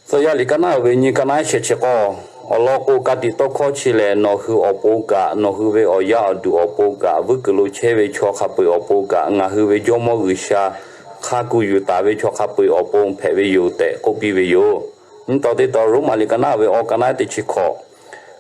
Tcuh yaˇ liꞈ kaˇ naˉ uiˍ ve nyi kaˇ naˉ shehˍ chi k'awˇ, awˬ lawn k'o, ka tiꞈ tawˇ hkawˇ chi lehˬ, nawˬ hui awˬ pon kaꞈ, nawˬ hui ve awˬ yaˇ awˬ duˬ awˬ pon kaꞈ, vuiˇ kuiˬ lo chehˇ ve chaw hk'a peu-eˬ awˬ pon kaꞈ, ngaˬ hui ve Jawˇmawˇ G'uiˬsha hk'a kuˬ yuˬ taˍ ve chaw hk'a peu-eˬ awˬ pon hpehꞈ ve yoˬ tehꞈ k'oˆ piˇ ve yoˬ. Nyi taw teˇ taw Roˉmaꞈ liꞈ kaˇ naˉ ve awˬ kaˇ naˉ teˇ chi hkawꞈ.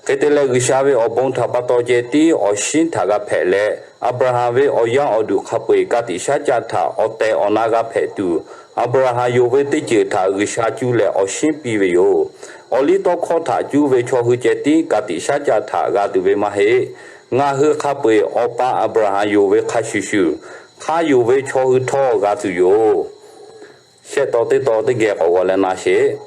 Hk'e te leh, G'uiˬsha ve awˬ bon htaꞈ pa taw ceh tiˉ awˬ shinˉ htaꞈ g'a hpehꞈ leh, Aˍbraˍhanˍ ve awˬ yaˇ awˬ duˬ hk'a peu-eˬ ka tiꞈ shaˉ caˆ htaꞈ awˬ tehˬ awˬ na g'a hpehꞈ tuˬ, Aˍbraˍhanˍ yonˍ ve teˇ ceuˬ htaꞈ G'uiˬsha cuˇ leh awˬ shinˉ piˇ ve yoˬ. Awˬ liˇ tawˇ hkawˇ htaꞈ cuˇ ve chaw hui ceh tiˉ ka tiꞈ shaˉ caˆ htaꞈ g'a tuˬ ve maˇ heˆ. Ngaˬ hui hk'a peu-eˬ Awˬ pa Aˍbraˍhanˍ yonˍ ve hk'a shuˍ shuˍ, hk'a yonˍ ve chaw hui htawˇ g'a tuˬ yoˬ. Shehˆ taw teˇ taw teˇ geh k'awꞈ g'aw leh na sheˍ.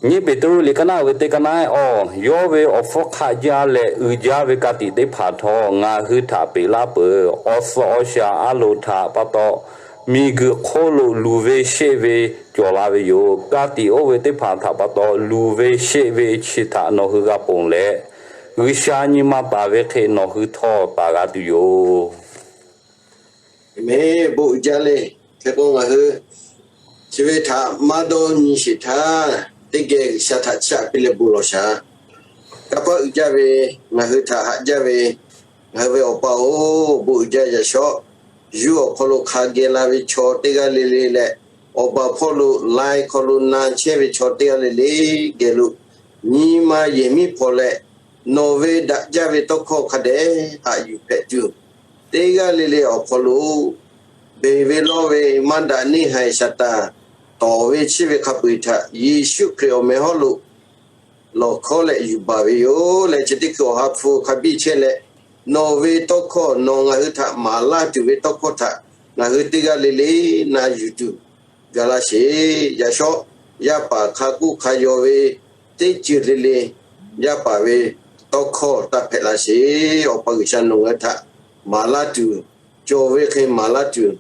Nyiˇ Peˍtruˆ liꞈ kaˇ naˉ ve teˇ kaˇ naˉ awˬ, yawˇ ve awˬ hpfuhˇ hk'aˆ jaˇ leh uiˍ jaˇ ve ka tiꞈ teˇ hpaˍ htawˇ ngaˬ hui htaꞈ peꞈ laˇ peuˬ. Awˬ suhˍ awˬ shaˍ a loˍ htaꞈ pa taw, miˬguiˬ hk'oˆ lo luˬ ve sheˆ ve cawˬ la ve yoˬ. Ka tiꞈ oˇ ve teˇ hpaˍ htaꞈ pa taw luˬ ve sheˆ ve chi htaꞈ nawˬ hui g'a ponˬ leh, G'uiˬsha nyi ma taˍ ve hk'e nawˬ hui htawˇ taˍ g'a tuˬ yoˬ. Bon uiˍ jaˇ le. Hk'e k'o, ngaˬ hui chi ve htaꞈ maˇ dawˇ nyi sheˍ htaˇ, teˇ geh G'uiˬsha htaꞈ chiˇ aꞈ piˇ leh bon lawˬ shaˍ. Kanˇ paˆ uiˍ jaˇ ve, ngaˬ hui htaꞈ haꞈ jaˇ ve, ngaˬ hui ve Awˬ pa-oˬ, bon uiˍ jaˇ. Yaꞈ shawˉ yuˇ awˬ hk'aw lo hk'a geh la ve chaw teˇ g'aˇ le le leh, awˬ baˬ hpawˇ lo lai hk'aw lo na chehˇ ve chaw teˇ g'aˇ le le geh lo, nyi ma yehˬ miˉ hpaw leh, nawˬ ve daꞈ jaˇ ve tawˇ hkawˇ hk'a dehꞈ haꞈ yuˬ hpehꞈ tuˬ, teˇ g'aˇ le le awˬ hk'aw lo beˬ ve lawˇ ve maˇ daꞈ neˇ haiˬ Saˍtanˍ tawˍ ve chiˇ ve hk'a peu-eˬ htaꞈ Yeˍsuˆ Hkriꞈ awˬ meh hawˉ lo lawˬ hkawˉ leh yuˬ baˬ ve yoˬ leh, chi teˇ hkui Awˬ ha hpu hk'a biˇ chehˇ leh, nawˬ ve tawˇ hkawˇ, nawˬ ngaˬ hui htaꞈ maˍ laˇ tuˬ ve tawˇ hkawˇ htaꞈ ngaˬ hui teˇ g'aˇ le le na yuˬ tuˬ ga laˇ sheˍ. Yaꞈ shawˉ yaˇ paˍ hk'a k'oˆ hk'a yaw ve teˇ ceuˬ le le, yaˇ paˍ ve tawˇ hkawˇ taˇ hpehꞈ laˇ sheˍ. Awˬ pa G'uiˬsha nawˬ ngaˬ hui htaꞈ maˍ laˇ tuˬ, cawˬ ve hk'e maˍ laˇ tuˬ,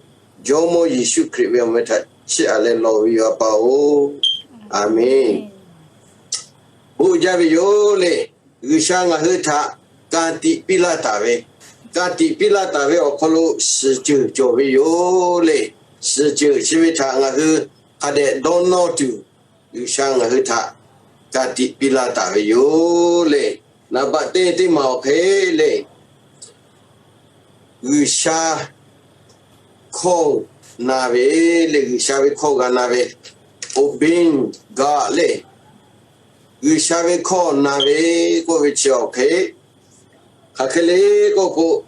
Jawˇmawˇ Yeˍsuˆ Hkriꞈ ve awˬ meh htaꞈ chiˇ aꞈ leh lawˬ ve yoˬ, A pa-oˬ. Aˍmenˍ. Bon uiˍ jaˇ ve yoˬ le. G'uiˬsha ngaˬ hui htaꞈ ka tiꞈ piˇ laˇ taˍ ve, ka tiꞈ piˇ laˇ taˍ ve awˬ hk'aw lo suhˍ ceuˬ cawˬ ve yoˬ le. Suhˍ ceuˬ chi ve htaꞈ ngaˬ hui hk'a dehꞈ dawˇ nawˇ tuˬ, G'uiˬsha ngaˬ hui htaꞈ ka tiꞈ piˇ laˇ taˍ ve yoˬ le. Naˍ baꞈ teˇ teˇ maˬ awˬ hk'e le, G'uiˬsha hkawˇ na ve le, G'uiˬsha ve hkawˇ g'a na ve, obeying God le, G'uiˬsha ve hkawˇ na ve k'oˆ ve chi awˬ hk'e, hk'aˬ hk'e le k'oˆ k'o,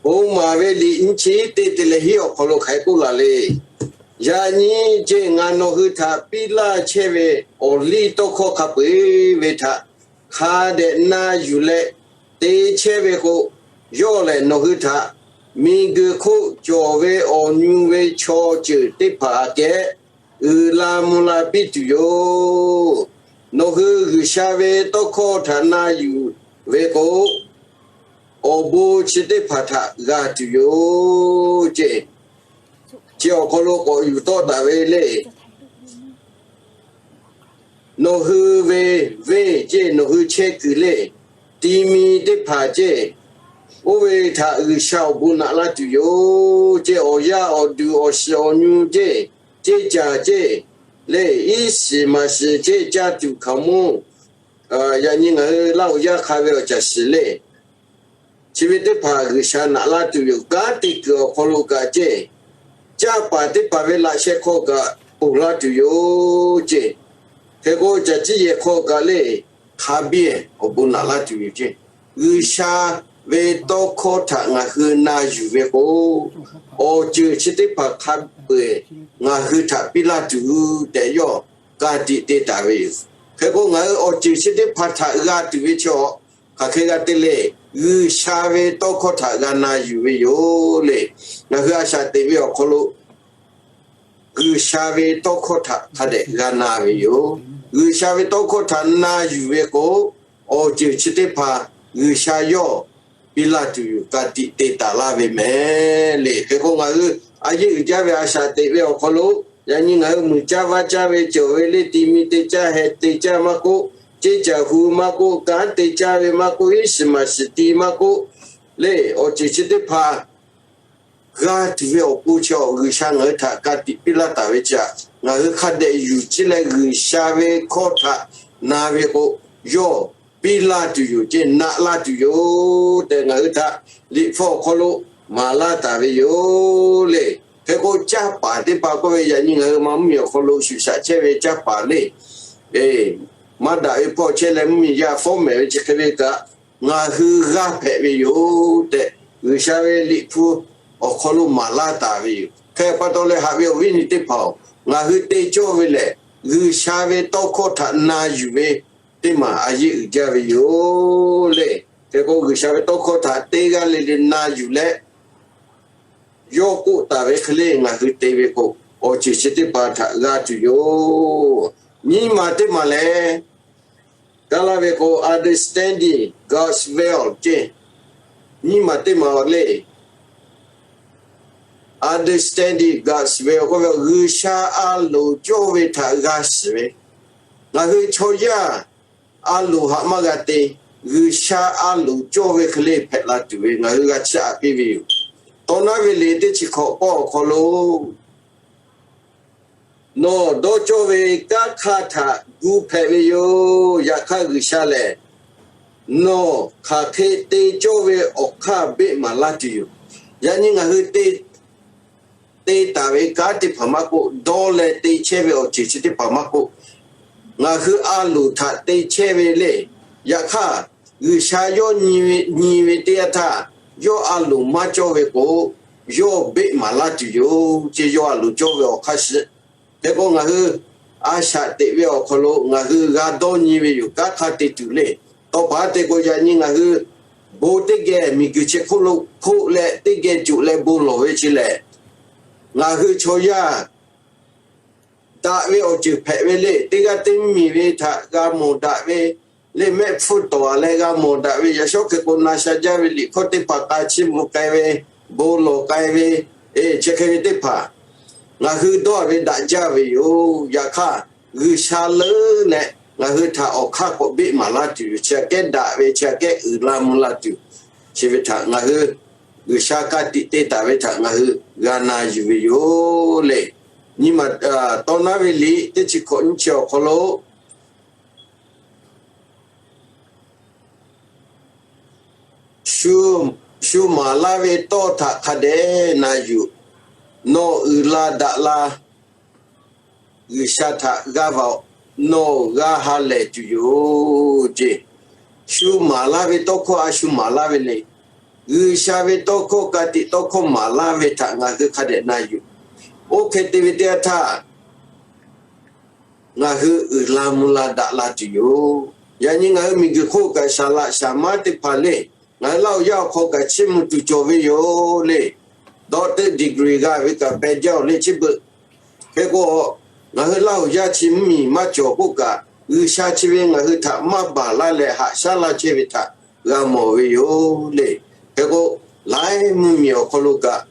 Bon maˍ ve liꞈ nyiˇ chi teˇ te leh hiˉ awˬ hk'aw lo hk'aˬ hk'e k'oˆ laˬ le. Yaꞈ nyi ceˇ, ngaˬ nawˬ hui htaꞈ piˇ laˇ chehˇ ve awˬ liˇ tawˇ hkawˇ hk'a peu-eˬ ve htaꞈ hk'a dehꞈ na yuˬ leh te chehˇ ve k'o, yawˇ lehˬ nawˬ hui htaꞈ miˬguiˬ hk'oˆ cawˬ ve awˬ nyu ve chaw ceuˬ teˇ hpaˍ aꞈ kehˉ uiˍ la mvuh la piˇ tuˬ yoˬ. Nawˬ hui G'uiˬsha ve tawˇ hkawˇ htaꞈ na yuˬ ve k'o, awˬ bon chi teˇ hpaˍ htaꞈ g'a tuˬ yoˬ ceˇ. Chi awˬ hk'aw lo k'awꞈ yuˬ tawˆ taˍ ve le. Nawˬ hui ve venˇ ceˇ, nawˬ hui chehˇ kuiˬ le, ti mi teˇ hpaˍ ceˇ, oˇ ve htaꞈ G'uiˬsha awˬ bon naꞈ laˇ tuˬ yoˬ ceˇ. Awˬ yaˇ awˬ duˬ awˬ shiˍ awˬ nyu ceˇ, ceˇ caˬ ceˇ le, iˉ shiˍ maˍ shiˍ ceˇ, caˇ tuˬ hkaoˍmonˇ, yaꞈ nyi ngaˬ hui Laˇ huˍ yaˇ hk'a ve awˬ caˬ shiˍ le, chi ve teˇ hpaˍ G'uiˬsha naꞈ laˇ tuˬ yoˬ. Kanˉ te kuiˬ awˬ hk'aw lo kaꞈ ceˇ, caˇ paˍ teˇ hpaˍ ve laꞈ sheh hk'aw kaꞈ ponˬ laˇ tuˬ yoˬ ceˇ. Hk'e k'o, caˬ ciˇ yehˬ hk'aw kaꞈ le, hk'a biˇ awˬ bon naꞈ laˇ tuˬ yoˬ ceˇ. G'uiˬsha ve tawˇ hkawˇ htaꞈ ngaˬ hui na yuˬ ve k'o, awˬ ceuˬ chi teˇ hpaˍ hk'a peu-eˬ ngaˬ hui htaꞈ piˇ laˇ tuˬ tehꞈ yawˇ ka tiꞈ te taˍ ve yoˬ. Hk'e k'o, ngaˬ hui awˬ ceuˬ chi teˇ hpaˍ htaꞈ g'a tuˬ ve chaw, hk'aˬ hk'e g'a te le. G'uiˬsha ve tawˇ hkawˇ htaꞈ g'a na yuˬ ve yoˬ le. Ngaˬ hui a shaꞈ teꞈ ve awˬ hk'aw lo G'uiˬsha ve tawˇ hkawˇ htaꞈ hk'a dehꞈ g'a na ve yoˬ. G'uiˬsha ve tawˇ hkawˇ htaꞈ na yuˬ ve k'o, awˬ ceuˬ chi teˇ hpaˍ G'uiˬsha yawˇ piˇ laˇ tuˬ yoˬ, ka tiꞈ te taˍ laˇ ve mehˍ le. Hk'e k'o, ngaˬ hui a yeˇ uiˍ jaˇ ve a shaꞈ teꞈ ve awˬ hk'aw lo, yaꞈ nyi ngaˬ hui muiˬ caˇ vaˇ caˇ ve cawˬ ve le, ti mi te caˇ heh te caˇ maˇ k'oˆ, ceˇ caˬ hu maˇ k'oˆ, kanˉ te caˇ ve maˇ k'oˆ, iˉ shiˍ maˍ shiˍ ti maˇ k'oˆ le, awˬ ceuˬ chi teˇ hpaˍ g'a tuˬ ve awˬ pon chi awˬ G'uiˬsha ngaˬ hui htaꞈ ka tiꞈ piˇ laˇ taˍ ve chi aꞈ, ngaˬ hui hk'a dehꞈ yuˬ ciˉ leh G'uiˬsha ve hkawˇ htaꞈ na ve k'o, yawˇ piˇ laˇ tuˬ yoˬ ceˇ, naꞈ laˇ tuˬ yoˬ tehꞈ ngaˬ hui htaꞈ Liꞈ hpu awˬ hk'aw lo maˍ laˇ taˍ ve yoˬ le. Hk'e k'o, caˇ paˍ teˇ hpaˍ k'oˆ ve, yaꞈ nyi ngaˬ hui ma mvuhˇmiˬ awˬ hk'aw lo shuˍ shaꞈ chehˇ ve caˇ paˍ le, maˇ daꞈ ve hpawˇ chehˇ leh mvuhˇmiˬ yaˇ fawˉ mehˍ ve chi hk'e ve kaꞈ, ngaˬ hui g'aˇ hpehꞈ ve yoˬ tehꞈ, G'uiˬsha ve Liꞈ hpu awˬ hk'aw lo maˍ laˇ taˍ ve yoˬ. Hk'e pa taw leh, haꞈ ve awˬ viˉ nyi teˇ hpaˍ-oˬ, ngaˬ hui te cawˇ ve lehˬ, G'uiˬsha ve tawˇ hkawˇ htaꞈ na yuˬ ve teˇ maˬ a yeˇ uiˍ jaˇ ve yoˬ le. Hk'e k'o, G'uiˬsha ve tawˇ hkawˇ htaꞈ teˇ g'aˇ le le na yuˬ leh, yawˇ k'oˆ taˍ ve hk'e le ngaˬ hui te ve k'o, awˬ ceuˬ chi teˇ hpaˍ htaꞈ g'a tuˬ yoˬ. Nyiˇ maˬ teˇ maˬ lehˬ, gaˇ laˇ ve k'o, understanding God's will ceˇ. Nyiˇ maˬ teˇ maˬ le, understanding God's will k'oˆ ve, G'uiˬsha a loˍ cawˇ ve htaꞈ g'a shiˍ ve, ngaˬ hui chaw yaˇ a loˍ haꞈ maˇ g'a te, G'uiˬsha a loˍ cawˇ ve hk'e le hpehꞈ la tuˬ ve ngaˬ hui g'a chiˇ aꞈ piˇ ve yoˬ. Tawˇ naˉ ve liꞈ teˇ chi hkawꞈ k'awˇ awˬ hk'aw lo, Nawˬ dawˇ cawˇ ve kanˉ hk'aˇ htaꞈ gu hpehꞈ ve yoˬ. Yaꞈ hk'aˇ, G'uiˬsha lehˬ nawˬ hk'aˬ hk'e te cawˇ ve awˬ hk'aˇ beˆ maˍ laˇ tuˬ yoˬ. Yaꞈ nyi ngaˬ hui te taˍ ve kanˉ teˇ hpaˍ maˇ k'oˆ, dawˇ leh te chehˇ ve awˬ ceuˬ chi teˇ hpaˍ maˇ k'oˆ, ngaˬ hui a loˍ htaꞈ te chehˇ ve le. Yaꞈ hk'aˇ, G'uiˬsha yawˇ nyi ve teˇ yanˇ htaˇ, yawˇ a loˍ maˇ cawˇ ve k'o, yawˇ beˆ maˍ laˇ tuˬ yoˬ ceˇ. Yawˇ a loˍ cawˇ ve awˬ hk'aˇ shiˍ. Hk'e k'o, ngaˬ hui a shaꞈ teꞈ ve awˬ hk'aw lo ngaˬ hui g'a dawˇ nyi ve yoˬ. Kanˉ hk'aˇ te tuˬ le. Tawˇ paˍ te k'o, yaꞈ nyi ngaˬ hui bon teˇ geh miˬguiˬ chi hk'oˆ lo hpoˆ leh teˇ geh coˬ leh bon lawˬ ve chi lehˬ, ngaˬ hui chaw yaˇ daꞈ ve awˬ ceuˬ hpehꞈ ve le. Teˇ g'aˇ teˇ miˬ ve htaꞈ g'a mawˬ daꞈ ve le. Mehˆ hpfuhˇ tawˍ a leh g'a mawˬ daꞈ ve, yaꞈ shawˉ hk'e k'o na sha jaˇ ve liꞈ hkawˇ teˇ hpaˍ k'a chiˇ mvuh k'ai ve, bon lawˬ k'ai ve, chi hk'e ve teˇ hpaˍ ngaˬ hui dawˇ ve daꞈ jaˇ ve yoˬ. Yaꞈ hk'aˇ, G'uiˬsha leuˉ leh ngaˬ hui htaꞈ awˬ hk'aˇ k'awꞈ beˆ maˍ laˇ tuˬ yoˬ. Chi aꞈ kehˉ daꞈ ve, chi aꞈ kehˉ uiˍ la mvuh la tuˬ, chi ve htaꞈ ngaˬ hui G'uiˬsha ka tiꞈ te taˍ ve htaꞈ ngaˬ hui g'a na yuˬ ve yoˬ le. Nyi ma tawˇ naˉ ve liꞈ teˇ chi hkawꞈ nyiˇ chi awˬ hk'aw lo, shu maˍ laˇ ve tawˇ htaꞈ hk'a dehꞈ na yuˬ. Nawˬ uiˍ la daꞈ la G'uiˬsha htaꞈ g'aˇ va-oˬ. Nawˬ g'a ha lehˬ tuˬ yoˬ ceˇ. Shu maˍ laˇ ve tawˇ hkawˇ a shu maˍ laˇ ve le. G'uiˬsha ve tawˇ hkawˇ, ka tiꞈ tawˇ hkawˇ maˍ laˇ ve htaꞈ ngaˬ hui hk'a dehꞈ na yuˬ. Oˇ hk'e te ve teˇ yanˇ htaˇ, ngaˬ hui uiˍ la mvuh la daꞈ la tuˬ yoˬ. Yaꞈ nyi ngaˬ hui miˬguiˬ hk'oˆ kaꞈ, shaˍ laꞈ shaˍ maˉ teˇ hpaˍ le, ngaˬ hui Laˇ huˍ yaˇ awˬ hk'aw kaꞈ chiˇ mvuh tuˬ cawˬ ve yoˬ le. Doctor degree g'a ve kaꞈ peh jaˇ-oˬ le chi beuꞈ. Hk'e k'o, ngaˬ hui Laˇ huˍ yaˇ chi mvuhˇmiˬ maˇ cawˬ k'oˆ kaꞈ, G'uiˬsha chi ve ngaˬ hui htaꞈ maˇ baˬ laˇ leh haꞈ shaˉ laˇ chehˇ ve htaꞈ g'a mawˬ ve yoˬ le. Hk'e k'o, laiˉ mvuhˇmiˬ awˬ hk'aw lo kaꞈ,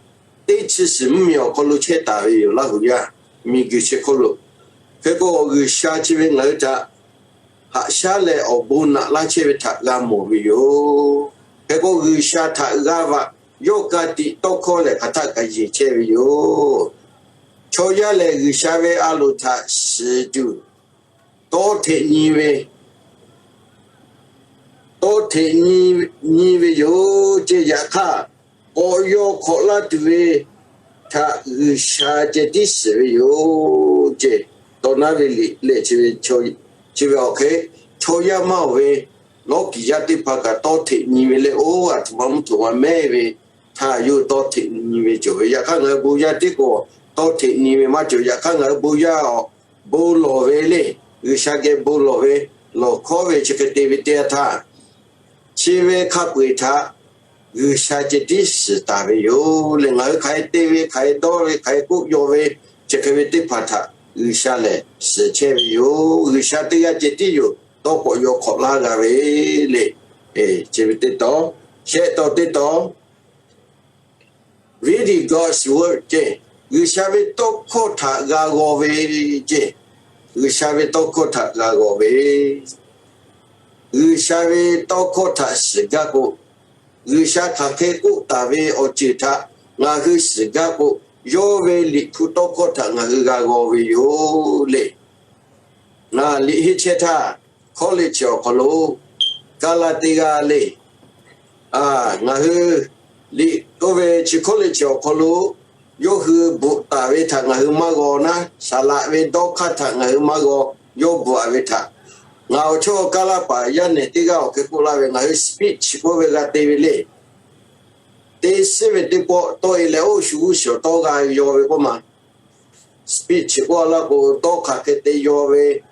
teˇ chi suhˍ mvuhˇmiˬ awˬ hk'aw lo chehˇ taˍ ve yoˬ Laˇ huˍ yaˇ miˬguiˬ chi hk'oˆ lo. Hk'e k'o, G'uiˬsha chi ve ngaˬ hui htaꞈ haꞈ shaˉ leh awˬ bon naꞈ laˇ chehˇ ve htaꞈ g'a mawˬ ve yoˬ. Hk'e k'o, G'uiˬsha htaꞈ g'aˇ va, yawˇ ka tiꞈ tawˇ hkawˇ lehˬ hk'aˬ htaˆ kaꞈ yeˬ chehˇ ve yoˬ. Chaw yaˇ lehˬ, G'uiˬsha ve a loˍ htaꞈ shiˍ tuˬ tawˇ hteꞈ nyi ve tawˇ hteꞈ nyi ve yoˬ ceˇ. Yaꞈ hk'aˇ, k'awꞈ yaw hk'awꞈ laˇ tuˬ ve htaꞈ G'uiˬsha ceh tiˉ shiˍ ve yoˬ ceˇ. Tawˇ naˉ ve liꞈ lehˬ, chi ve awˬ hk'e, chaw yaˇ maˇ oˬ ve lawˇ kiˍ yaˇ teˇ hpaˍ kaꞈ tawˇ hteꞈ nyi ve le. Oˇ, a htoꞈ ma mvuhˇ htoꞈ ma mehˉ ve htaˇ yawˇ hui tawˇ hteꞈ nyi ve cawˬ ve. Yaꞈ hk'aˇ, ngaˬ hui bon yaˇ tiˉ k'o tawˇ hteꞈ nyi ve maˇ cawˬ. Yaꞈ hk'aˇ, ngaˬ hui bon yaˇ awˬ bon lawˬ ve le. G'uiˬsha geh bon lawˬ ve, lawˬ hkawˉ ve chi hk'e te ve teˇ yanˇ htaˇ, chi ve hk'a peu-eˬ htaꞈ G'uiˬsha ceh tiˉ shiˍ taˍ ve yoˬ le. Ngaˬ hui hk'aˬ hk'e te ve, hk'aˬ hk'e dawˇ ve, hk'aˬ hk'e k'oˆ yaw ve, chi hk'e ve teˇ hpaˍ htaꞈ G'uiˬsha lehˬ shiˍ chehˇ ve yoˬ. G'uiˬsha teˇ g'aˇ ceh tiˉ yoˬ. Tawˇ k'awꞈ yaw hk'awꞈ laˇ g'a ve le. Chi ve teˇ taw, shehˆ taw teˇ taw, reading God's word ceˇ, G'uiˬsha ve tawˇ hkawˇ htaꞈ g'a g'aw ve ceˇ. G'uiˬsha ve tawˇ hkawˇ htaꞈ g'a g'aw ve, G'uiˬsha ve tawˇ hkawˇ htaꞈ shiˍ gaˇ k'o, G'uiˬsha hk'aˬ hk'e k'oˆ taˍ ve awˬ ceuˬ htaꞈ ngaˬ hui shiˍ gaˇ k'o, yawˇ ve Liꞈ hpu tawˇ hkawˇ htaꞈ ngaˬ hui g'a g'aw ve yoˬ le. Ngaˬ liꞈ henˇ chehˇ htaˇ, college awˬ hk'aw lo kaˇ laˇ teˇ g'aˇ le. Ngaˬ hui liꞈ k'oˆ ve chi college awˬ hk'aw lo yawˇ hui bvuhꞈ taˍ ve htaꞈ ngaˬ hui maˇ g'aw naˉ, saˍ laꞈ ve dawˇ hk'aˇ htaꞈ ngaˬ hui maˇ g'aw, yawˇ bvuhꞈ a ve htaꞈ. Ngaˬ awˬ chawˇ kaˇ laˇ paˍ yaˇ nehˬ teˇ g'aˇ awˬ hk'e k'oˆ laˇ ve, ngaˬ hui speech k'oˆ ve g'a te ve le. Te suhˉ ve teˇ pawˆ tawˆ e leh, oˇ shu g'uˇ suhˍ tawˇ g'a yaw ve k'oˆ ma. Speech k'oˆ laˇ k'o, tawˇ hk'aˬ hk'e te yaw ve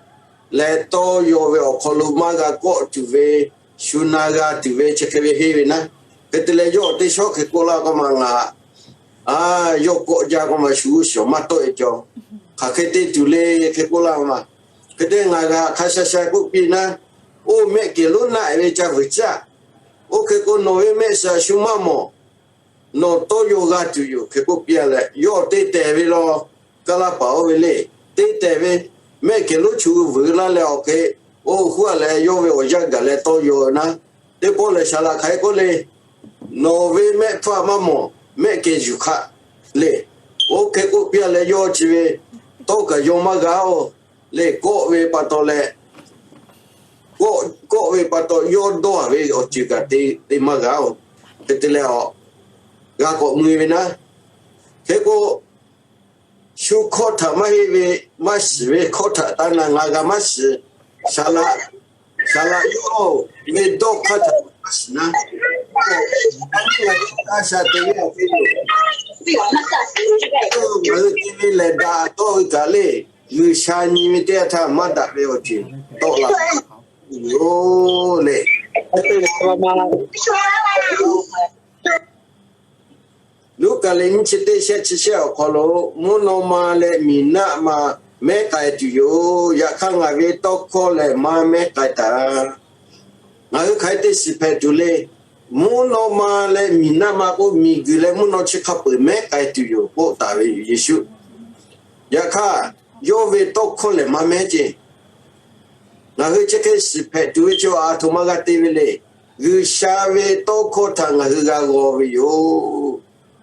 leh, tawˇ yaw ve awˬ hk'aw lo maˇ g'a kawˆ tuˬ ve, shu na g'a tuˬ ve chi hk'e ve henˇ ve naˉ. Hk'e te leh, yawˇ teˇ shawˉ hk'e k'oˆ laˇ k'oˆ ma, ngaˬ a, yawˇ kawˆ jaˇ k'oˆ ma, shu g'uˇ suhˍ maˇ tawˆ e cawˬ. Hk'aˬ hk'e te tuˬ le hk'e k'oˆ laˇ ma. Hk'e te ngaˬ g'a hk'a sha sha k'oˆ piˇ naˉ, oˇ mehˆ kehˬ lonˉ naˆ e ve ca vuiˬ caˇ. Oˇ hk'e k'o, nawˬ ve mehˆ shiˍ shu maˇ mawˬ. Nawˬ tawˇ yaw g'a tuˬ yoˬ hk'e k'oˆ piˇ a leh, yawˇ te tehˬ ve law. Kaˇ laˇ paˍ oˇ ve le, te tehˬ ve, mehˆ kehˬ lonˉ chu vuiˬ laˇ leh awˬ hk'e, oˇ huˉ a leh yawˇ ve awˬ yanˇ gaˬ leh tawˇ yaw naˉ. Teˇ pawˆ lehˬ, saˍ laꞈ hk'aˬ hk'e k'oˆ le, nawˬ ve mehˆ hpfuhˇ maˇ mawˬ, mehˆ kehˬ yuˬ hk'aˆ le. Oˇ hk'e k'oˆ piˇ a leh, yawˇ chi ve tawˇ kaꞈ yaw maˇ g'a oˬ le. Kawˆ ve pa taw leh, kawˆ ve pa taw yawˇ dawˇ a ve awˬ ceuˬ kaꞈ te maˇ g'a oˬ. Hk'e te leh, g'a k'awꞈ mui ve naˉ. Hk'e k'o, shu hkawˇ htaꞈ maˇ heˆ ve, maˇ shiˍ ve hkawˇ htaꞈ taˇ na, ngaˬ g'a maˇ shiˍ. Saˍ laꞈ, saˍ laꞈ yawˇ ve dawˇ hk'aˇ htaꞈ maˇ shiˍ naˉ. A shaꞈ teꞈ ve awˬ hk'e, ngaˬ hui te ve lehˬ daꞈ tawˆ ve kaꞈ le, G'uiˬsha nyi ve teˇ yanˇ htaˇ maˇ daꞈ ve awˬ ceuˬ tawˆ la yoˬ le. Luˉkaꞈ lehˬ nyiˇ chi teˇ shehˆ chi shehˆ awˬ hk'aw lo, mvuhˇ naw ma leh miˬ naˆ ma mehˉ k'ai tuˬ yoˬ. Yaꞈ hk'aˇ, ngaˬ ve tawˇ hkawˇ lehˬ maˇ mehˉ k'ai taꞈ. Ngaˬ hui hk'aˬ hk'e te shiˍ hpehꞈ tuˬ le. Mvuhˇ naw ma leh miˬ naˆ ma k'o, miˬguiˬ leh mvuhˇ naw chi hk'a peuˬ mehˉ k'ai tuˬ yoˬ k'oˆ taˍ ve yoˬ Yeˍsuˆ. Yaꞈ hk'aˇ, yawˇ ve tawˇ hkawˇ lehˬ maˇ mehˉ ceˇ. Ngaˬ hui chi hk'e shiˍ hpehꞈ tuˬ ve chi a htoꞈ ma g'a te ve le. G'uiˬsha ve tawˇ hkawˇ htaꞈ ngaˬ hui g'a g'aw ve yoˬ.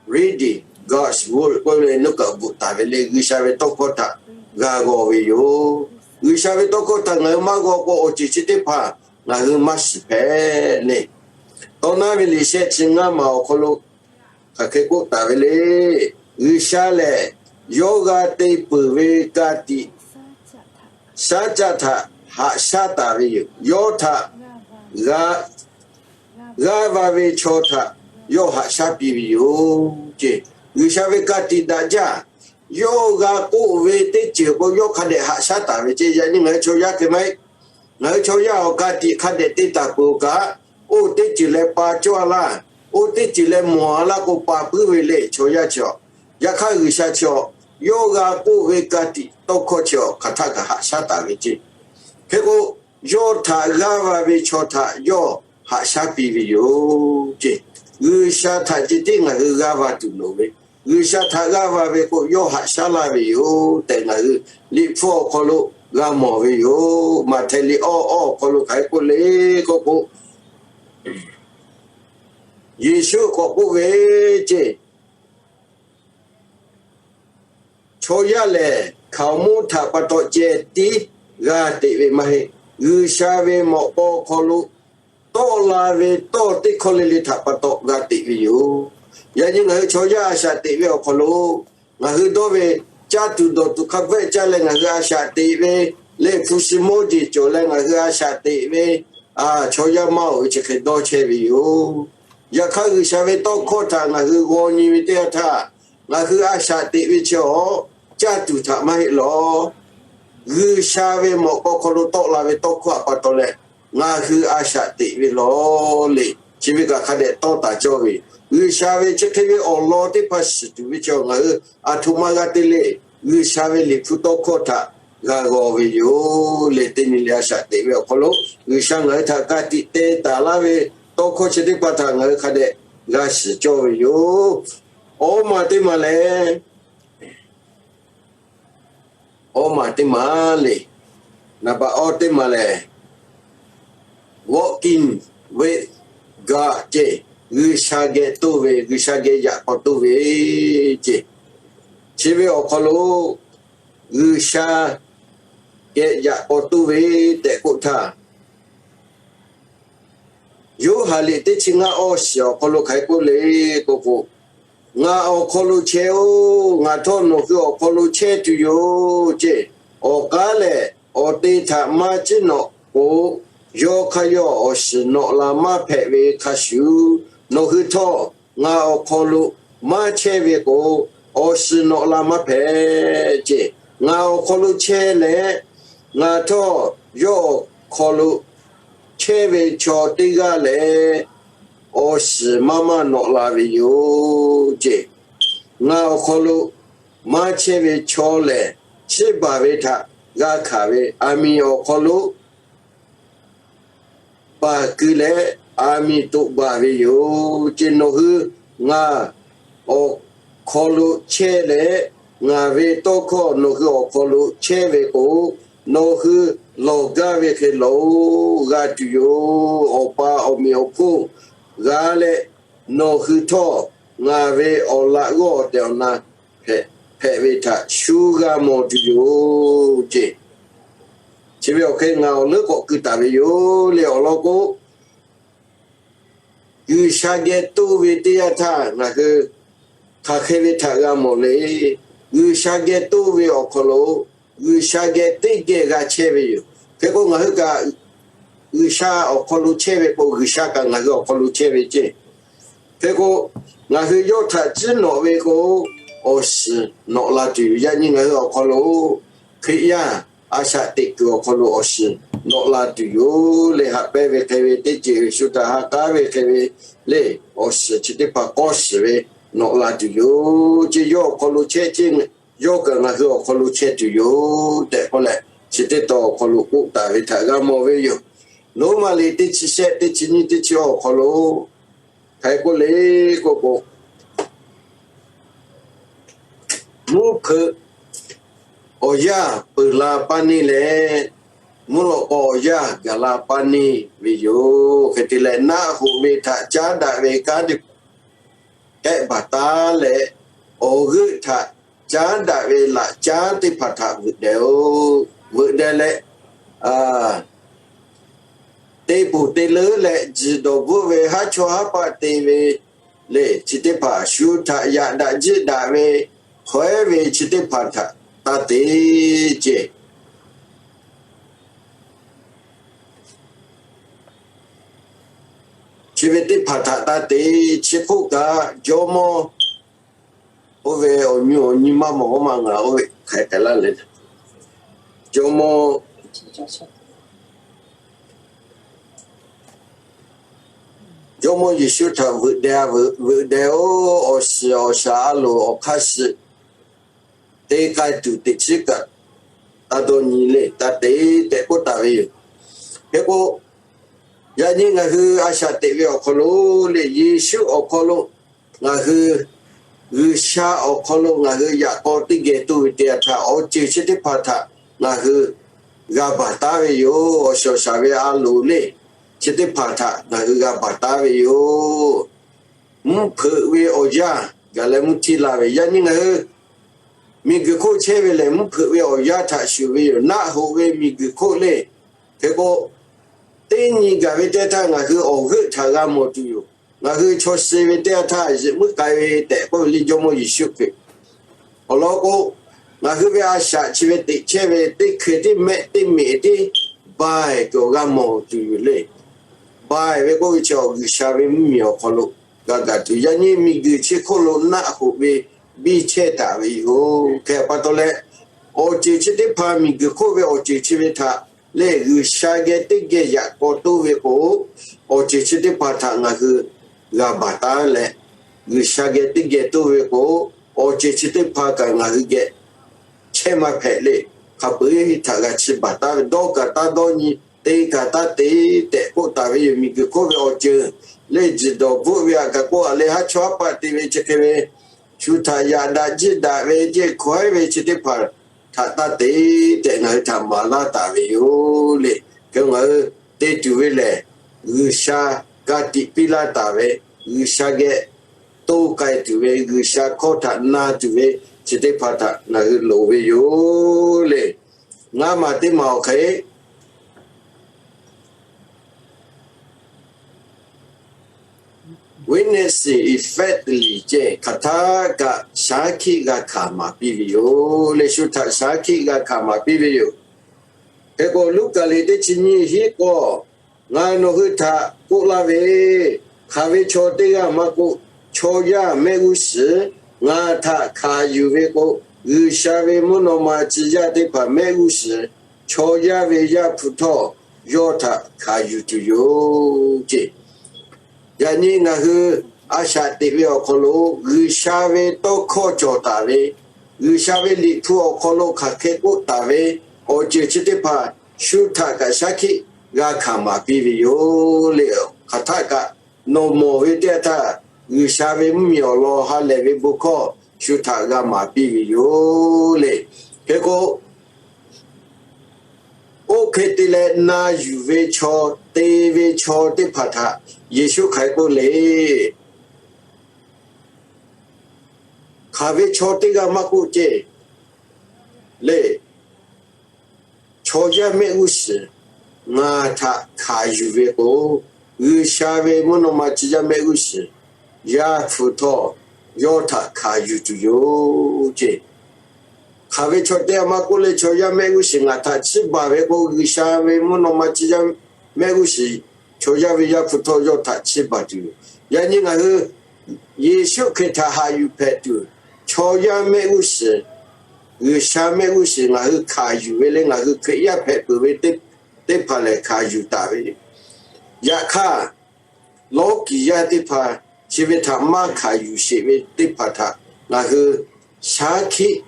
Reading God's word k'oˆ ve le, nuˇ kaꞈ bvuhꞈ taˍ ve le, G'uiˬsha ve tawˇ hkawˇ htaꞈ g'a g'aw ve yoˬ. G'uiˬsha ve tawˇ hkawˇ htaꞈ ngaˬ hui maˇ g'aw k'o, awˬ ceuˬ chi teˇ hpaˍ ngaˬ hui maˇ shiˍ hpehꞈ le. Tawˇ naˉ ve liꞈ shehˆ chi ngaˇ maˬ awˬ hk'aw lo hk'aˬ hk'e k'oˆ taˍ ve le. G'uiˬsha lehˬ, yawˇ g'a te peuˬ ve ka tiꞈ shaˉ caˆ htaꞈ haꞈ shaˉ taˍ ve yoˬ. Yawˇ htaꞈ g'a g'aˇ va ve chaw htaꞈ yawˇ haꞈ shaˉ piˇ ve yoˬ ceˇ. G'uiˬsha ve ka tiꞈ daꞈ jaˇ. Yawˇ g'a k'oˆ ve teˇ ceuˬ k'o, yawˇ hk'a dehꞈ haꞈ shaˉ taˍ ve ceˇ. Yaꞈ nyi ngaˬ hui chaw yaˇ hk'e maˇ heˆ. Ngaˬ hui chaw yaˇ awˬ ka tiꞈ hk'a dehꞈ te taˍ peuˬ kaꞈ, oˇ teˇ ceuˬ leh pa cawˇ a laˇ, oˇ teˇ ceuˬ leh mawˬ a laˇ k'o, pa puiˉ ve le chaw yaˇ chi awˬ. Yaꞈ hk'aˇ, G'uiˬsha chi awˬ, yawˇ g'a k'oˆ ve ka tiꞈ tawˇ hkawˇ chi awˬ hk'aˬ htaˆ kaꞈ haꞈ shaˉ taˍ ve ceˇ. Hk'e k'o, yawˇ htaꞈ g'aˇ va ve chaw htaꞈ yawˇ haꞈ shaˉ piˇ ve yoˬ ceˇ. G'uiˬsha htaꞈ ceh tiˉ ngaˬ hui g'aˇ va tuˬ loˍ ve, G'uiˬsha htaꞈ g'aˇ va ve k'o, yawˇ haꞈ shaˉ laˇ ve yoˬ tehꞈ ngaˬ hui Liꞈ hpu awˬ hk'aw lo g'a mawˬ ve yoˬ. Maꞈhtehˍ liꞈ awˇ awˇ awˬ hk'aw lo hk'aˬ hk'e k'oˆ le k'oˆ k'o, Yeˍsuˆ k'awꞈ k'oˆ ve ceˇ, chaw yaˇ lehˬ hkaoˍmonˇ htaꞈ pa taw ceh tiˉ g'a teꞈ ve maˇ heˆ. G'uiˬsha ve mawꞈ k'aw hk'aw lo tawˆ la ve tawˇ teˇ hkawˇ le le htaꞈ pa taw g'a teꞈ ve yoˬ. Yaꞈ nyi ngaˬ hui chaw yaˇ a shaꞈ teꞈ ve awˬ hk'aw lo, ngaˬ hui dawˇ ve caˇ tuˬ dawˬ tuˬ hk'a bvehˆ caˇ leh ngaˬ hui a shaꞈ teꞈ ve, leh hpu shi mawˇ jeˬ cawˬ leh ngaˬ hui a shaꞈ teꞈ ve, chaw yaˇ maˇ oˬ ve chi hk'e dawˇ chehˇ ve yoˬ. Yaꞈ hk'aˇ, G'uiˬsha ve tawˇ hkawˇ htaꞈ ngaˬ hui g'aw nyi ve teˇ yanˇ htaˇ, ngaˬ hui a shaꞈ teꞈ ve chi awˬ caˇ tuˬ htaꞈ maˇ heˆ lawˬ. G'uiˬsha ve mawꞈ k'aw hk'aw lo tawˆ la ve tawˇ hkawˇ htaꞈ pa taw leh, ngaˬ hui a shaꞈ teꞈ ve lawˬ le. Chi ve kaꞈ hk'a dehꞈ tawˇ taˍ cawˇ ve, G'uiˬsha ve chi hk'e ve awˬ lawn teˇ hpaˍ shiˍ tuˬ ve chi ngaˬ hui a htoꞈ ma g'a te le. G'uiˬsha ve Liꞈ hpu tawˇ hkawˇ htaꞈ g'a g'aw ve yoˬ le. Teˇ nyi le a shaꞈ teꞈ ve awˬ hk'aw lo, G'uiˬsha ngaˬ hui htaꞈ ka tiꞈ te taˍ laˇ ve tawˇ hkawˇ chi teˇ hpaˍ htaꞈ ngaˬ hui hk'a dehꞈ g'a shiˍ cawˇ ve yoˬ. Awˉ maˬ teˇ maˬ lehˬ, awˉ maˬ teˇ maˬ le, naˍ baꞈ awˇ teˇ maˬ lehˬ, walking with God ceˇ, G'uiˬsha geh toˇ ve, G'uiˬsha geh yaꞈ k'aw toˇ ve ceˇ. Chi ve awˬ hk'aw lo G'uiˬsha geh yaꞈ k'aw toˇ ve tehꞈ k'oˆ htaˇ, Yoˇhanˬ liꞈ teˇ chi ngaˇ awˇ shiˍ awˬ hk'aw lo hk'aˬ hk'e k'oˆ le k'o k'o, Ngaˬ awˬ hk'aw lo chehˇ-oˬ, ngaˬ htawˇ nawˬ hui awˬ hk'aw lo chehˇ tuˬ yoˬ ceˇ. Awˬ k'aˉ lehˬ, awˬ te htaꞈ maˇ ciˉ nawꞈ k'o, yawˇ hk'aˇ yawˇ awˬ shiˍ nawꞈ la maˇ hpehꞈ ve hk'a shuˍ, nawˬ hui htawˇ ngaˬ awˬ hk'aw lo maˇ chehˇ ve k'o, awˬ shiˍ nawꞈ la maˇ hpehꞈ ceˇ. Ngaˬ awˬ hk'aw lo chehˇ leh, ngaˬ htawˇ yawˇ awˬ hk'aw lo chehˇ ve chaw teˇ g'aˇ lehˬ, awˬ shiˍ maˇ maˇ nawꞈ la ve yoˬ ceˇ. Ngaˬ awˬ hk'aw lo maˇ chehˇ ve chaw lehˬ, chiˇ baˬ ve htaꞈ g'a hkanˍ ve, aˬ miˍ awˬ hk'aw lo baˬ keu leh, aˬ miˍ toꞈ baˬ ve yoˬ ceˇ. Nawˬ hui ngaˬ awˬ hk'aw lo chehˇ leh, ngaˬ ve tawˇ hkawˇ nawˬ hui awˬ hk'aw lo chehˇ ve k'o, nawˬ hui lawˬ gaˇ ve hk'e lawˬ-oˬ g'a tuˬ yoˬ. Awˬ pa awˬ meꞈ awˬ hponˇ g'a leh, nawˬ hui htawˇ ngaˬ ve awˬ laꞈ g'awˇ awˬ tehˬ awˬ na hpehꞈ ve htaꞈ shu g'a mawˬ tuˬ yoˬ ceˇ. Chi ve awˬ hk'e ngaˬ awˬ leuˉ k'awꞈ keu taˍ ve yoˬ le. Awˬ lawn k'o, G'uiˬsha geh toˇ ve teˇ yanˇ htaˇ ngaˬ hui hk'aˬ hk'e ve htaꞈ g'a mawˬ le. G'uiˬsha geh toˇ ve awˬ hk'aw lo G'uiˬsha geh teˇ geh g'a chehˇ ve yoˬ. Hk'e k'o, ngaˬ hui kaꞈ G'uiˬsha awˬ hk'aw lo chehˇ ve k'o, G'uiˬsha kaꞈ ngaˬ hui awˬ hk'aw lo chehˇ ve ceˇ. Hk'e k'o, ngaˬ hui yawˇ htaꞈ ciˉ nawꞈ ve k'o, awˬ shiˍ nawꞈ la tuˬ yoˬ. Yaꞈ nyi ngaˬ hui awˬ hk'aw lo Hkriꞈ yaˇ a shaꞈ teꞈ kuiˬ awˬ hk'aw lo awˬ shiˍ nawꞈ la tuˬ yoˬ le. Haꞈ pehnˇ ve hk'e ve teˇ ceuˬ, shu htaꞈ ha k'aˉ ve hk'e ve le, awˬ shiˍ chi teˇ hpaˍ k'awˇ shiˍ ve nawꞈ la tuˬ yoˬ ceˇ. Yawˇ awˬ hk'aw lo chehˇ ceˇ, yawˇ kaꞈ ngaˬ hui awˬ hk'aw lo chehˇ tuˬ yoˬ tehꞈ k'oˆ leh, chi teˇ tawn awˬ hk'aw lo k'oˆ taˍ ve htaꞈ g'a mawˬ ve yoˬ. Roˉmaꞈ liꞈ teˇ chi shehˆ teˇ chi nyiˇ teˇ chi awˬ hk'aw lo hk'aˬ hk'e k'oˆ le k'o k'o, mvuhˇ hpeuꞈ awˬ yanˇ peuˬ la paˇ neˇ leh, mvuhˇ lawꞈ k'aw awˬ yanˇ gaˬ la paˇ neˇ ve yoˬ. Hk'e te leh, naˆ hoꞈ ve htaꞈ caˉ daꞈ ve kanˉ teˇ hkehˆ baˬ taˉ leh, awˬ g'euˆ htaꞈ caˉ daꞈ ve laꞈ caˉ teˇ hpaˍ htaꞈ veuꞈ deh-oˬ. Veuꞈ deh leh, teˇ poˬ te leuˉ leh jiˬ dawˬ bvuhˆ ve haˉ chawˇ haˉ paˆ te ve le, chi teˇ hpaˍ shu htaꞈ yaꞈ daꞈ jiˆ daꞈ ve hkawehˉ ve chi teˇ hpaˍ htaꞈ taˇ te ceˇ. Chi ve teˇ hpaˍ htaꞈ taˇ te. Chi hk'oˆ kaꞈ, jawˇmawˇ oˇ ve awˬ nyi awˬ nyi maˇ mawˬ-oˬ maˇ ngaˬ oˇ ve hk'aˬ hk'e laˇ leh, jawˇmawˇ Jawˇmawˇ Yeˍsuˆ htaꞈ veuꞈ deh, veuꞈ deh-oˬ, awˬ shiˍ awˬ shaˍ a loˍ awˬ hk'aˇ suh te k'ai tuˬ teꞈ chiˉ kaꞈ taˇ dawˇ nyi le, taˇ te tehꞈ k'oˆ taˍ ve yoˬ. Hk'e k'o, yaꞈ nyi ngaˬ hui a shaꞈ teꞈ ve awˬ hk'aw lo le, Yeˍsuˆ awˬ hk'aw lo ngaˬ hui G'uiˬsha awˬ hk'aw lo ngaˬ hui yaꞈ k'aw teˇ geh toˇ ve teˇ yanˇ htaˇ, awˬ ceuˬ chi teˇ hpaˍ htaꞈ ngaˬ hui g'a baˬ taˉ ve yoˬ. Awˬ shiˍ awˬ shaˍ ve a loˍ le, chi teˇ hpaˍ htaꞈ ngaˬ hui g'a baˬ taˉ ve yoˬ. Mvuhˇ hpeuꞈ ve awˬ yanˇ gaˬ leh mvuhˇ htiˇ la ve, yaꞈ nyi ngaˬ hui miˬguiˬ hk'oˆ chehˇ ve lehˬ, mvuhˇ hpeuꞈ ve awˬ yanˇ htaꞈ shuˍ ve yoˬ. Naˆ hoꞈ ve miˬguiˬ hk'oˆ le. Hk'e k'o, teˇ nyi gaˬ ve teˇ yanˇ htaˇ ngaˬ hui awˬ g'euˆ htaꞈ g'a mawˬ tuˬ yoˬ. Ngaˬ hui chaw suh ve teˇ yanˇ htaˇ, yehˬ muiˉ k'ai ve tehꞈ k'oˆ ve le, Jawˇmawˇ Yeˍsuˆ Hkriꞈ. Awˬ lawn k'o, ngaˬ hui ve a shaꞈ chi ve teꞈ chehˇ ve teˇ hkeh teˇ mehˆ teˇ meꞈ teˇ baiˬ cawˬ g'a mawˬ tuˬ yoˬ le. Baiˬ ve k'oˆ ve chi awˬ G'uiˬsha ve mvuhˇmiˬ awˬ hk'aw lo g'a gaˬ tuˬ, yaꞈ nyi miˬguiˬ chi hk'oˆ lo naˆ hoꞈ ve biˇ chehˇ taˍ ve yoˬ. Hk'e pa taw leh, awˬ ceuˬ chi teˇ hpaˍ miˬguiˬ hk'oˆ ve awˬ ceuˬ chi ve htaꞈ lehˬ, G'uiˬsha geh teˇ geh yaꞈ k'aw toˇ ve k'o, awˬ ceuˬ chi teˇ hpaˍ htaꞈ ngaˬ hui g'a baˬ taˉ leh, G'uiˬsha geh teˇ geh toˇ ve k'o, awˬ ceuˬ chi teˇ hpaˍ kaꞈ ngaˬ hui geh chehˇ maˇ hpehꞈ le. Hk'a peu-eˬ htaꞈ g'a chi baˬ taˉ ve, dawˇ kaꞈ taˇ dawˇ nyi, te kaꞈ taˇ te tehꞈ k'oˆ taˍ ve yoˬ. Miˬguiˬ hk'oˆ ve awˬ ceuˬ lehˬ, jiˬ dawˬ bvuhˆ ve aꞈ kaꞈ k'oˆ a le, haˉ chawˇ haˉ paˆ te ve chi hk'e ve, shu htaꞈ yaꞈ daꞈ jiˆ daꞈ ve ceˇ hkawehˉ ve chi teˇ hpaˍ htaꞈ taˇ te tehꞈ ngaˬ hui htaꞈ maˍ laˇ taˍ ve yoˬ le. Hk'e ngaˬ hui te tuˬ ve lehˬ, G'uiˬsha ka tiꞈ piˇ laˇ taˍ ve, G'uiˬsha geh to k'ai tuˬ ve, G'uiˬsha hkawˇ htaꞈ na tuˬ ve, chi teˇ hpaˍ htaꞈ ngaˬ hui loˍ ve yoˬ le. Ngaˇ maˬ teˇ maˬ awˬ hk'e witness effect liꞈ ceh hk'aˬ htaˆ kaꞈ shaˉ hkiˆ g'a hkanˍ maˍ piˇ ve yoˬ le. Shu htaꞈ shaˉ hkiˆ g'a hkanˍ maˍ piˇ ve yoˬ. Hk'e k'o, Luˉkaꞈ liꞈ teˇ chi nyiˇ hiˉ k'awˇ, Ngaˬ nawˬ hui htaꞈ k'oˆ laˇ ve, hk'aˬ ve chaw teˇ g'aˇ maˇ k'oˆ, chaw yaˇ mehˆ g'uˇ suhˍ ngaˬ htaꞈ hkanˍ yuˬ ve k'o, G'uiˬsha ve mvuhˇ naw ma tcuh yaˇ teˇ hpaˍ mehˆ g'uˇ suhˍ chaw yaˇ ve Yaˇ hpu htawˇ yawˇ htaꞈ hkanˍ yuˬ tuˬ yoˬ ce. Yaꞈ nyi ngaˬ hui a shaꞈ teꞈ ve awˬ hk'aw lo G'uiˬsha ve tawˇ hkawˇ cawˬ taˍ ve, G'uiˬsha ve liꞈ hpu awˬ hk'aw lo hk'aˬ hk'e k'oˆ taˍ ve awˬ ceuˬ chi teˇ hpaˍ shu htaꞈ kaꞈ shaˉ hkiˆ g'a hkanˍ maˍ piˇ ve yoˬ le. Hk'aˬ htaˆ kaꞈ nawˬ mawˬ ve teˇ yanˇ htaˇ, G'uiˬsha ve mvuhˇmiˬ awˬ lawn ha lehˬ ve bon hkawˇ shu htaꞈ g'a maˍ piˇ ve yoˬ le. Hk'e k'o, oˇ hk'e te leh na yuˬ ve chaw, te ve chaw teˇ hpaˍ htaꞈ Yeˍsuˆ hk'aˬ hk'e k'oˆ le, hk'aˬ ve chaw teˇ g'aˇ maˇ k'oˆ ce le. Chaw yaˇ mehˆ g'uˇ suhˍ ngaˬ htaꞈ hkanˍ yuˬ ve k'o, G'uiˬsha ve mvuhˇ naw ma tcuh yaˇ mehˆ g'uˇ suhˍ Yaˇ hpu htawˇ yawˇ htaꞈ hkanˍ yuˬ tuˬ yoˬ ce. Hk'aˬ ve chaw teˇ g'aˇ maˇ k'oˆ le, chaw yaˇ mehˆ g'uˇ suhˍ ngaˬ htaꞈ chiˇ baˬ ve k'o, G'uiˬsha ve mvuhˇ naw ma tcuh yaˇ mehˆ g'uˇ suhˍ chaw yaˇ ve Yaˇ hpu htawˇ yawˇ htaꞈ chiˇ baˬ tuˬ yoˬ. Yaꞈ nyi ngaˬ hui Yeˍsuˆ Hkriꞈ htaꞈ haꞈ yuˬ hpehꞈ tuˬ, chaw yaˇ mehˆ g'uˇ suhˍ, G'uiˬsha mehˆ g'uˇ suhˍ ngaˬ hui hkanˍ yuˬ ve le, ngaˬ hui Hkriꞈ yaˇ hpehꞈ peuˬ ve teˇ hpaˍ lehˬ hkanˍ yuˬ taˍ ve yoˬ. Yaꞈ hk'aˇ, lawˇ kiˍ yaˇ teˇ hpaˍ chi ve htaꞈ maˇ hkanˍ yuˬ sheˍ ve teˇ hpaˍ htaꞈ ngaˬ hui shaˉ hkiˆ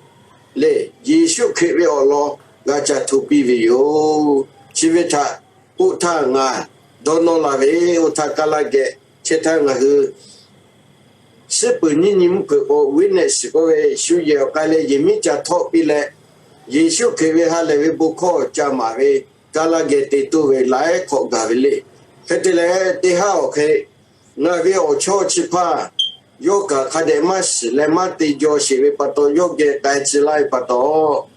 lehˬ, Yeˍsuˆ Hkriꞈ ve awˬ lawn g'a ca hto piˇ ve yoˬ. Chi ve htaꞈ k'oˆ htaˇ ngaˬ dawˇ nawˇ la ve, oˇ htaˇ kaˇ laˇ geh chehˇ htaˇ ngaˬ hui suhˉ peuˬ nyiˇ nyi mvuhˇ hpeuꞈ k'o, witness k'oˆ ve shu yehˬ awˬ k'ai leh yehˬ miˉ ca htawˆ piˇ leh, Yeˍsuˆ Hkriꞈ ve ha lehˬ ve bon hkawˇ ca maˍ ve, kaˇ laˇ geh te toˇ ve laiˉ hk'awꞈ gaˬ ve le. Hk'e te leh, teˇ haˉ awˬ hk'e ngaˬ ve awˬ chawˇ chi hpaˇ yawˇ kaꞈ hk'a dehꞈ maˇ shiˍ leh maˇ te jaw sheˍ ve pa taw, yawˇ geh k'ai tcuh laˇ ve pa taw,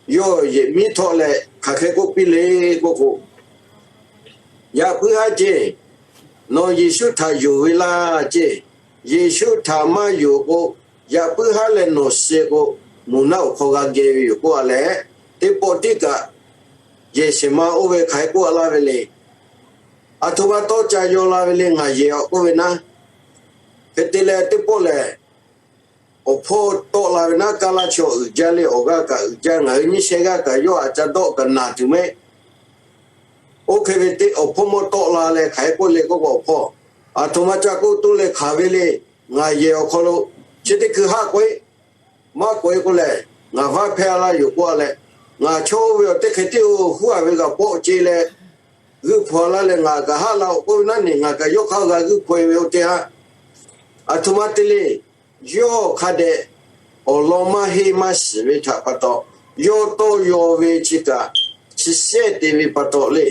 yawˇ yehˬ miˉ htawˆ leh hk'aˬ hk'e k'oˆ piˇ le k'oˆ k'o, Yaꞈ puiˉ haˉ ceˇ, nawˬ Yeˍsuˆ htaꞈ yonˍ ve laˇ ceˇ. Yeˍsuˆ htaꞈ maˇ yonˍ k'o, yaꞈ puiˉ haˉ leh nawˬ suh k'o, moˬ naˆ awˬ hk'aw g'a geh ve yoˬ k'oˆ a leh, teˇ pawˆ tiˉ kaꞈ yehˬ shehˍ ma oˇ ve hk'aˬ hk'e k'oˆ a laˇ ve le. Aˬ htoꞈ ma tawˇ ca yaw la ve le, ngaˬ yehˬ awˬ k'oˆ ve naˉ. Hk'e te leh teˇ pawˆ lehˬ, awˬ hpawˇ tawˆ la ve naˉ, kaˇ laˇ chaw uiˍ jaˇ le, awˬ g'aˇ kaꞈ uiˍ jaˇ, ngaˬ hui nyiˇ shehˇ g'aˇ kaꞈ yawˇ aꞈ ca dawˆ kaꞈ naˬ tuˬ mehˆ. Oˇ hk'e ve teˇ awˬ hpawˇ mawˇ tawˆ la leh hk'aˬ hk'e k'oˆ le k'oˆ k'o, awˬ hpawˇ, Aˬ htoꞈ ma ca k'oˆ toˇ leh hk'aˬ ve le, ngaˬ yehˬ awˬ hk'aw lo chi teˇ hkui haˆ k'oꞈ-e, maˇ k'oꞈ-e k'o lehˬ, ngaˬ vaˇ hpehˇ laˇ yoˬ k'oˆ a leh, ngaˬ chaw oˇ ve awˬ teˇ hk'e tiˉ-oˬ, huˉ a ve g'a pawˆ ce leh g'uiˇ hpaw laˇ leh ngaˬ kaꞈ haˆ la-oˬ k'oˆ ve naˉ ne, ngaˬ kaꞈ yawˇ hk'aˇ g'a g'uiˇ hpaw-e ve oˇ teˇ haˉ. Aˬ htoꞈ ma te le, yawˇ hk'a dehꞈ awˬ lawn maˇ heˆ maˇ shiˍ ve htaꞈ pa taw, yawˇ tawˇ yaw ve chi kaꞈ chi shehˆ te ve pa taw le.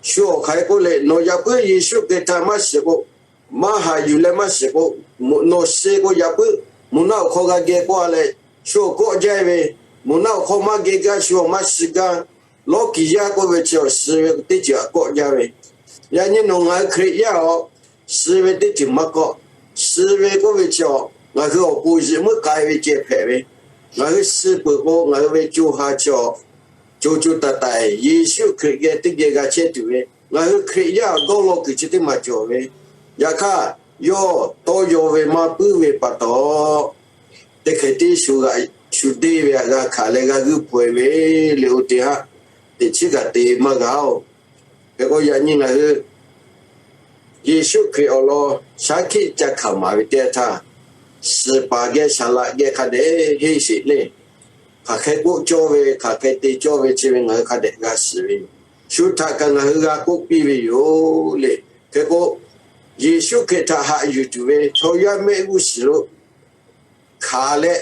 Shu awˬ hk'aˬ hk'e k'oˆ leh, nawˬ yaꞈ puiˉ Yeˍsuˆ Hkriꞈ htaꞈ maˇ shiˍ k'o, maˇ haꞈ yuˬ leh maˇ shiˍ k'o, nawˬ suh k'o yaꞈ puiˉ moˬ naˆ awˬ hk'aw g'a geh k'oˆ a leh, shu awˬ kawˆ jaˇ ve, moˬ naˆ awˬ hk'aw maˇ geh gaˇ, shu awˬ maˇ shiˍ gaˇ, lawˇ kiˍ yaˇ k'oˆ ve chi awˬ suh ve teˇ ceuˬ aꞈ kawˆ jaˇ ve. Yaꞈ nyi nawˬ ngaˬ hui Hkriꞈ yaˇ awˬ suh ve teˇ ceuˬ maˇ kawˆ. Suh ve k'oˆ ve chi awˬ ngaˬ hui awˬ pon zuhꞈ muiˉ k'ai ve ceh hpehꞈ ve, ngaˬ hui suh peuˬ k'o ngaˬ hui ve co ha chi awˬ co co taiˍ taiˍ Yeˍsuˆ Hkriꞈ geh teˇ geh g'a chehˇ tuˬ ve, ngaˬ hui Hkriꞈ yaˇ awˬ dawˇ law kuiˬ chi teˇ maˬ cawˬ ve. Yaꞈ hk'aˇ, yawˇ tawˇ yaw ve maˇ puiˉ ve pa taw, teˇ hk'e tiˉ shu g'a, shu deˇ ve aꞈ g'a hkanˍ leh g'a g'uiˇ hpaw-e ve le, oˇ teˇ haˉ teꞈ chiˉ kaꞈ te maˇ g'a-oˬ. Hk'e k'o yaꞈ nyi ngaˬ hui Yeˍsuˆ Hkriꞈ awˬ lawn shaˉ hkiˆ ca hkanˍ maˍ ve teˇ yanˇ htaˇ, suhˍ paˍ geh saˍ laꞈ geh hk'a dehꞈ henˇ sheˍ le. Hk'aˬ hk'e k'oˆ cawˇ ve, hk'aˬ hk'e te cawˇ ve chi ve ngaˬ hui hk'a dehꞈ g'a shiˍ ve yoˬ. Shu htaꞈ kaꞈ ngaˬ hui g'a k'oˆ piˇ ve yoˬ le. Hk'e k'o, Yeˍsuˆ Hkriꞈ htaꞈ haꞈ yuˬ tuˬ ve chaw yaˇ mehˆ g'uˇ suhˍ lo hkanˍ leh,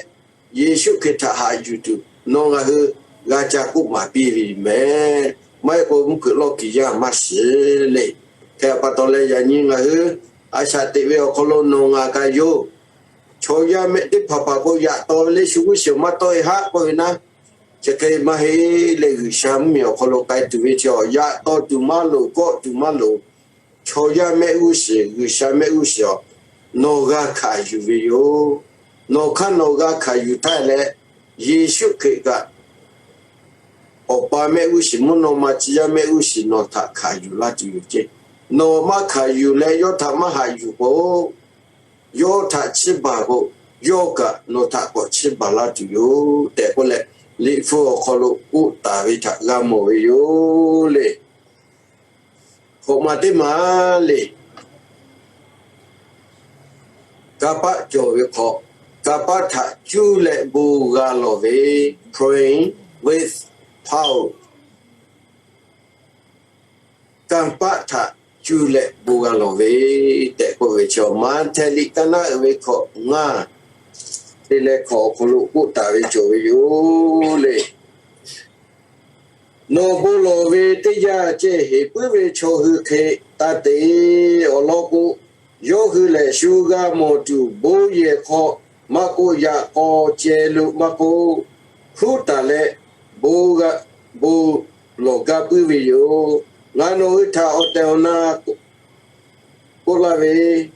Yeˍsuˆ Hkriꞈ htaꞈ haꞈ yuˬ tuˬ nawˬ ngaˬ hui g'a ca k'oˆ maˍ piˇ ve yoˬ mehˍ. Maˇ heˆ k'o mvuhˇ hpeuꞈ lawˇ kiˍ yaˇ maˇ shiˍ le. Hk'e pa taw leh yaꞈ nyi ngaˬ hui a shaꞈ teꞈ ve awˬ hk'aw lo nawˬ ngaˬ kaꞈ yoˬ. chaw yaˇ mehˆ teˇ hpaˍ hpaˍ k'o, yaꞈ taw ve le, shu g'uˇ suhˍ maˇ tawˆ e haˆ k'oˆ ve naˉ, chi hk'e maˇ heˆ leh, G'uiˬsha mvuhˇmiˬ awˬ hk'aw lo k'ai tuˬ ve chi, yaꞈ taw tuˬ maˇ loˍ, kawˆ tuˬ maˇ loˍ. Chaw yaˇ mehˆ g'uˇ suhˍ, G'uiˬsha mehˆ g'uˇ suhˍ, nawˬ g'a hkanˍ yuˬ ve yoˬ. Nawˬ hk'aˇ nawˬ g'a hkanˍ yuˬ htaˇ leh, Yeˍsuˆ Hkriꞈ kaꞈ, Awˬ pa mehˆ g'uˇ suhˍ mvuhˇ naw ma chi yaˇ mehˆ g'uˇ suhˍ nawˬ htaꞈ hkanˍ yuˬ laˇ tuˬ yoˬ ceˇ. Nawˬ maˇ hkanˍ yuˬ leh yawˇ htaꞈ maˇ haꞈ yuˬ k'o, yawˇ htaꞈ chiˇ baˬ k'o, yawˇ kaꞈ nawˬ htaꞈ k'awꞈ chiˇ baˬ laˇ tuˬ yoˬ tehꞈ k'oˆ leh, Liꞈ hpu awˬ hk'aw lo k'oˆ taˍ ve htaꞈ g'a mawˬ ve yoˬ le. Hk'awꞈ ma teˇ maˬ le, kanˇ paˆ cawˬ ve hk'aw, kanˇ paˆ htaꞈ cuˇ leh bon g'a lawˬ ve, praying with power. Kanˇ paˆ htaꞈ cuˇ leh bon g'a lawˬ ve tehꞈ k'oˆ ve chi, Maꞈhtehˍ liꞈ kaˇ naˉ uiˍ ve hkawꞈ ngaˇ te leh hkawꞈ awˬ hk'aw lo k'oˆ taˍ ve cawˬ ve yoˬ le. Nawˬ bon lawˬ ve teˇ yanˇ ceh, heˍ puiˉ ve chaw hui hk'e taˇ te. Awˬ lawn k'o, yawˇ hui lehˬ shu g'a mawˬ tuˬ bon yehˬ hk'aw maˇ k'oˆ, yaꞈ k'aw ceh lo maˇ k'oˆ, huˉ taˍ leh bon g'a, bon lawˬ gaˇ puiˉ ve yoˬ. Ngaˬ nawˬ hui htaꞈ awˬ tehˬ awˬ na k'oˆ laˇ ve,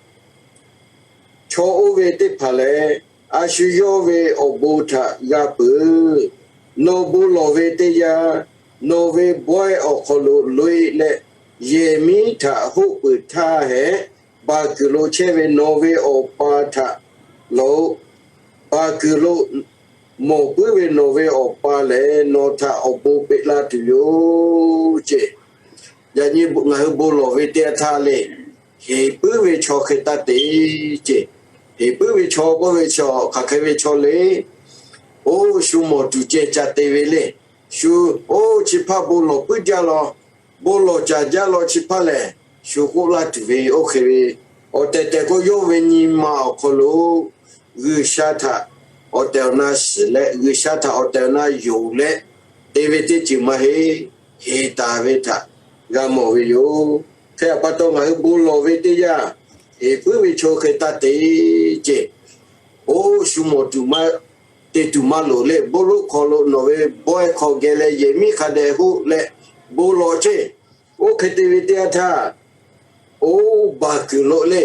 chaw oˇ ve teˇ hpaˍ lehˬ, a shu yawˇ ve awˬ bon htaꞈ g'a peuˬ. Nawˬ bon lawˬ ve teˇ yanˇ, nawˬ ve bawehˇ awˬ hk'aw lo loꞈ e leh, yehˬ miˉ htaꞈ hoˆ peuˬ htaˇ hehꞈ, baˬ kuiˬ lo chehˇ ve nawˬ ve Awˬ pa htaꞈ lawˬ-oꞈ. Baˬ kuiˬ lo mawˬ puiˉ ve nawˬ ve Awˬ pa lehˬ, nawˬ htaꞈ awˬ bon peꞈ laˇ tuˬ yoˬ ceˇ. Yaꞈ nyi ngaˬ hui bon lawˬ ve teˇ yanˇ htaˇ le, heˍ puiˉ ve chaw hk'e taˇ te ceˇ. Heˍ puiˉ ve chaw k'oˆ ve chi, hk'aˬ hk'e ve chaw le. Oˇ shu mawˬ tuˬ ceh ca te ve le. Shu, oˇ chi hpaˇ bon lawˬ puiˉ jaˇ law, bon lawˬ caˍ jaˇ law chi hpaˇ lehˬ, shu k'oˆ laˇ tuˬ ve oˇ hk'e ve, awˬ tehˬ tehˬ k'o yawˇ ve nyi ma awˬ hk'aw lo G'uiˬsha htaꞈ awˬ tehˬ awˬ na shiˍ leh, G'uiˬsha htaꞈ awˬ tehˬ awˬ na yonˍ leh, te ve teˇ ceuˬ maˇ heˆ. Heˍ taˍ ve htaꞈ g'a mawˬ ve yoˬ. Hk'e pa taw ngaˬ hui bon lawˬ ve teˇ yanˇ, heˍ puiˉ ve chaw hk'e taˇ te ceˇ. Oˇ shu mawˬ tuˬ maˇ te tuˬ maˇ loˍ le. Bon loꞈ hk'aw lo nawˬ ve bawehˇ hk'aw geh leh yehˬ miˉ hk'a dehꞈ hoˆ leh bon lawˬ ceˇ. Oˇ hk'e te ve teˇ yanˇ htaˇ, oˇ baˬ kuiˬ lo le,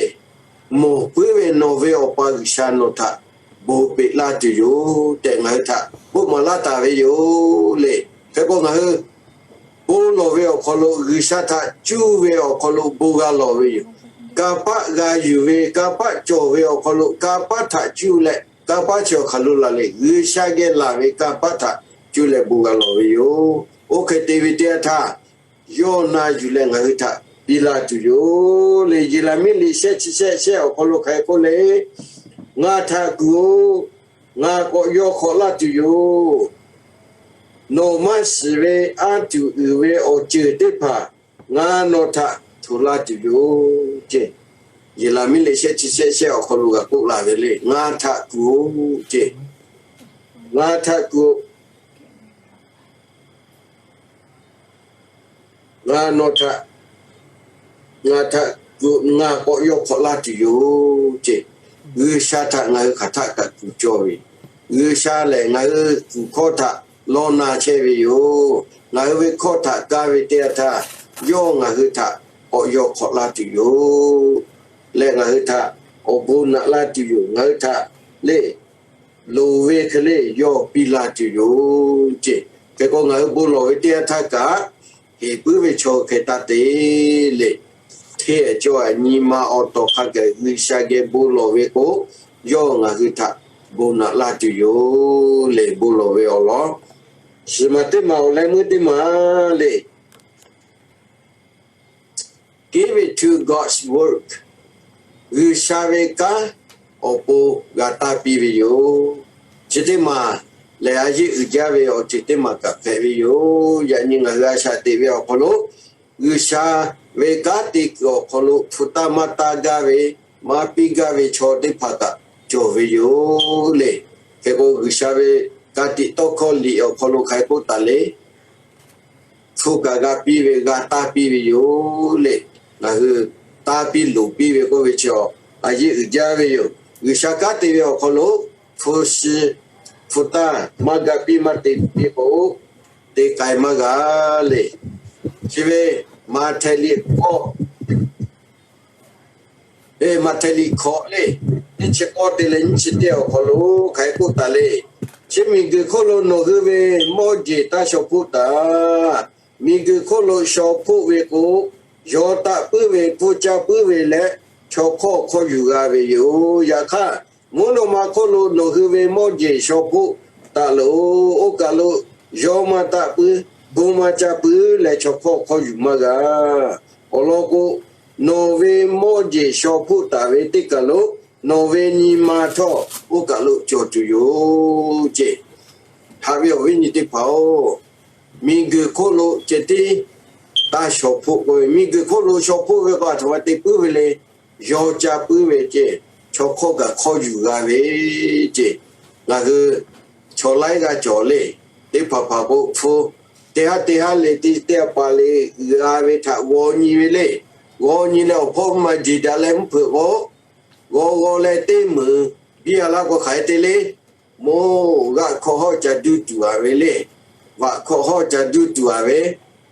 mawˬ puiˉ ve nawˬ ve Awˬ pa G'uiˬsha nawˬ htaꞈ bon peꞈ laˇ tuˬ yoˬ tehꞈ ngaˬ hui htaꞈ k'oˆ maˍ laˇ taˍ ve yoˬ le. Hk'e k'o ngaˬ hui bon lawˬ ve awˬ hk'aw lo G'uiˬsha htaꞈ cuˇ ve awˬ hk'aw lo bon g'a lawˬ ve yoˬ. Kanˇ paˆ g'a yuˬ ve, kanˇ paˆ cawˬ ve awˬ hk'aw lo kanˇ paˆ htaꞈ cuˇ leh, kanˇ paˆ chi awˬ hk'aˬ lo laˬ le, G'uiˬsha geh laˬ ve kanˇ paˆ htaꞈ cuˇ leh bon g'a lawˬ ve yoˬ. Oˇ hk'e te ve teˇ yanˇ htaˇ, yawˇ na yuˬ leh ngaˬ hui htaꞈ piˇ laˇ tuˬ yoˬ le. Yeˍraˍmiˆ liꞈ shehˆ chi shehˆ shehˆ awˬ hk'aw lo hk'aˬ hk'e k'oˆ le, Ngaˬ htaꞈ kuˬ-oˬ. Ngaˬ k'awꞈ yaw hk'awꞈ laˇ tuˬ yoˬ. Nawˬ maˇ shiˍ ve anˇ tuˬ uiˍ ve awˬ ceuˬ teˇ hpaˍ ngaˬ nawˬ htaꞈ htoꞈ laˇ tuˬ yoˬ ceˇ. Yeˍraˍmiˆ liꞈ shehˆ chi shehˆ shehˆ awˬ hk'aw lo g'a k'oˆ laˬ ve le, Ngaˬ htaꞈ kuˬ-oˬ ceˇ. Ngaˬ htaꞈ kuˬ-oˬ. Ngaˬ nawˬ htaꞈ, ngaˬ htaꞈ kuˬ, ngaˬ k'awꞈ yaw hk'awꞈ laˇ tuˬ yoˬ ceˇ. G'uiˬsha htaꞈ ngaˬ hui hk'aˬ htaˆ kaꞈ kuˬ cawˇ ve, G'uiˬsha lehˬ ngaˬ hui kuˬ hkawˇ htaꞈ law na chehˇ ve yoˬ. Ngaˬ hui ve hkawˇ htaꞈ kaˇ ve teˇ yanˇ htaˇ, yawˇ ngaˬ hui htaꞈ k'awꞈ yaw hk'awꞈ laˇ tuˬ yoˬ. Leh ngaˬ hui htaꞈ awˬ bon naꞈ laˇ tuˬ yoˬ. Ngaˬ hui htaꞈ le loˍ ve hk'e le yawˇ piˇ laˇ tuˬ yoˬ ceˇ. Hk'e k'o ngaˬ hui bon lawˬ ve teˇ yanˇ htaˇ kaꞈ, heˍ puiˉ ve chaw hk'e taˇ te le. Hteˇ cawˬ-a, nyi ma awˬ tawˍ hk'a gaˬ G'uiˬsha geh bon lawˬ ve k'o, yawˇ ngaˬ hui htaꞈ bon naꞈ laˇ tuˬ yoˬ le. Bon lawˬ ve awˬ lawn shiˍ maˬ teˇ maˬ awˬ leh meuˇ teˇ maˬ le. Give it to God's work. G'uiˬsha ve kanˉ awˬ pon g'a taˇ piˇ ve yoˬ. Chi teˇ maˬ lehˬ, a yeˆ uiˍ jaˇ ve awˬ ceuˬ teˇ maˬ kaꞈ hpehꞈ ve yoˬ. Yaꞈ nyi ngaˬ hui a shaꞈ teꞈ ve awˬ hk'aw lo, G'uiˬsha ve kanˉ te kuiˬ awˬ hk'aw lo hpu taˇ maˇ taˇ gaˇ ve, maˇ piˇ gaˇ ve chaw teˇ hpaˍ kaꞈ cawˬ ve yoˬ le. Hk'e k'o, G'uiˬsha ve ka tiꞈ tawˇ hkawˇ liꞈ awˬ hk'aw lo hk'aˬ hk'e k'oˆ taˍ le. Hpu kaꞈ g'a piˇ ve, g'a taˇ piˇ ve yoˬ le. Ngaˬ hui taˇ piˇ loˍ piˇ ve k'oˆ ve chi, a yeˆ uiˍ jaˇ ve yoˬ. G'uiˬsha kanˉ te ve awˬ hk'aw lo hpu shi hpu taˇ maˇ ga piˇ maˇ te piˇ k'o, te k'ai maˇ g'a le. Chi ve Maꞈhtehˍ liꞈ k'awˇ, Maꞈhtehˍ liꞈ hkawꞈ le, teˇ chi k'awˇ te leh nyiˇ chi teˇ awˬ hk'aw lo hk'aˬ hk'e k'oˆ taˍ le. Chi miˬguiˬ hk'oˆ lo nawˬ hui ve mawˇ jeˬ taˇ shaw hpoˆ taˍ. Miˬguiˬ hk'oˆ lo shaw hpoˆ ve k'o, yaw taˆ puiˉ ve, hpu ca puiˉ ve leh, chaw hk'awˇ hk'awˇ yuˬ g'a ve yoˬ. Yaꞈ hk'aˇ, mvuhˇ naw ma hk'oˆ lo nawˬ hui ve mawˇ jeˬ shaw hpoˆ taˍ loˬ. Oˇ kaˬ lo yaw maˇ taˆ puiˉ, hpu maˇ ca puiˉ leh, chaw hk'awˇ hk'awˇ yuˬ maˇ g'a. Awˬ lawn k'o, nawˬ ve mawˇ jeˬ shaw hpoˆ taˍ ve teˇ kaˬ lo nawˬ ve nyi ma htawˇ oˇ kaˬ lo cawˬ tuˬ yoˬ ceˇ. Haꞈ ve awˬ viˉ nyi teˇ hpaˍ-oˬ, miˬguiˬ hk'oˆ lo ceh tiˉ taˇ shaw hpoˆ k'oˆ ve, miˬguiˬ hk'oˆ lo shaw hpoˆ ve k'o, aˬ htoꞈ ma te puiˉ ve le. Yaw ca puiˉ ve ceˇ, chaw hk'awˇ kaꞈ hk'awˇ yuˬ g'a ve ceˇ. Ngaˬ hui chaw laiˉ g'aˇ cawˬ le. Teˇ hpaˍ hpaˍ k'o, hpu teˇ haˉ teˇ haˉ le, teˇ teˇ a pa le, g'a ve htaꞈ g'aw nyi ve le. G'aw nyi leh awˬ hpawˇ maˇ jeˬ daꞈ leh mvuhˇ hpeuꞈ k'o, g'aw g'aw leh teˇ meunˍ biˇ a laˇ k'o hk'aˬ hk'e te le. Moˇ g'aˆ hkawˇ hawˉ ca duˇ tuˬ a ve le. Vaꞈ hkawˇ hawˉ ca duˇ tuˬ a ve.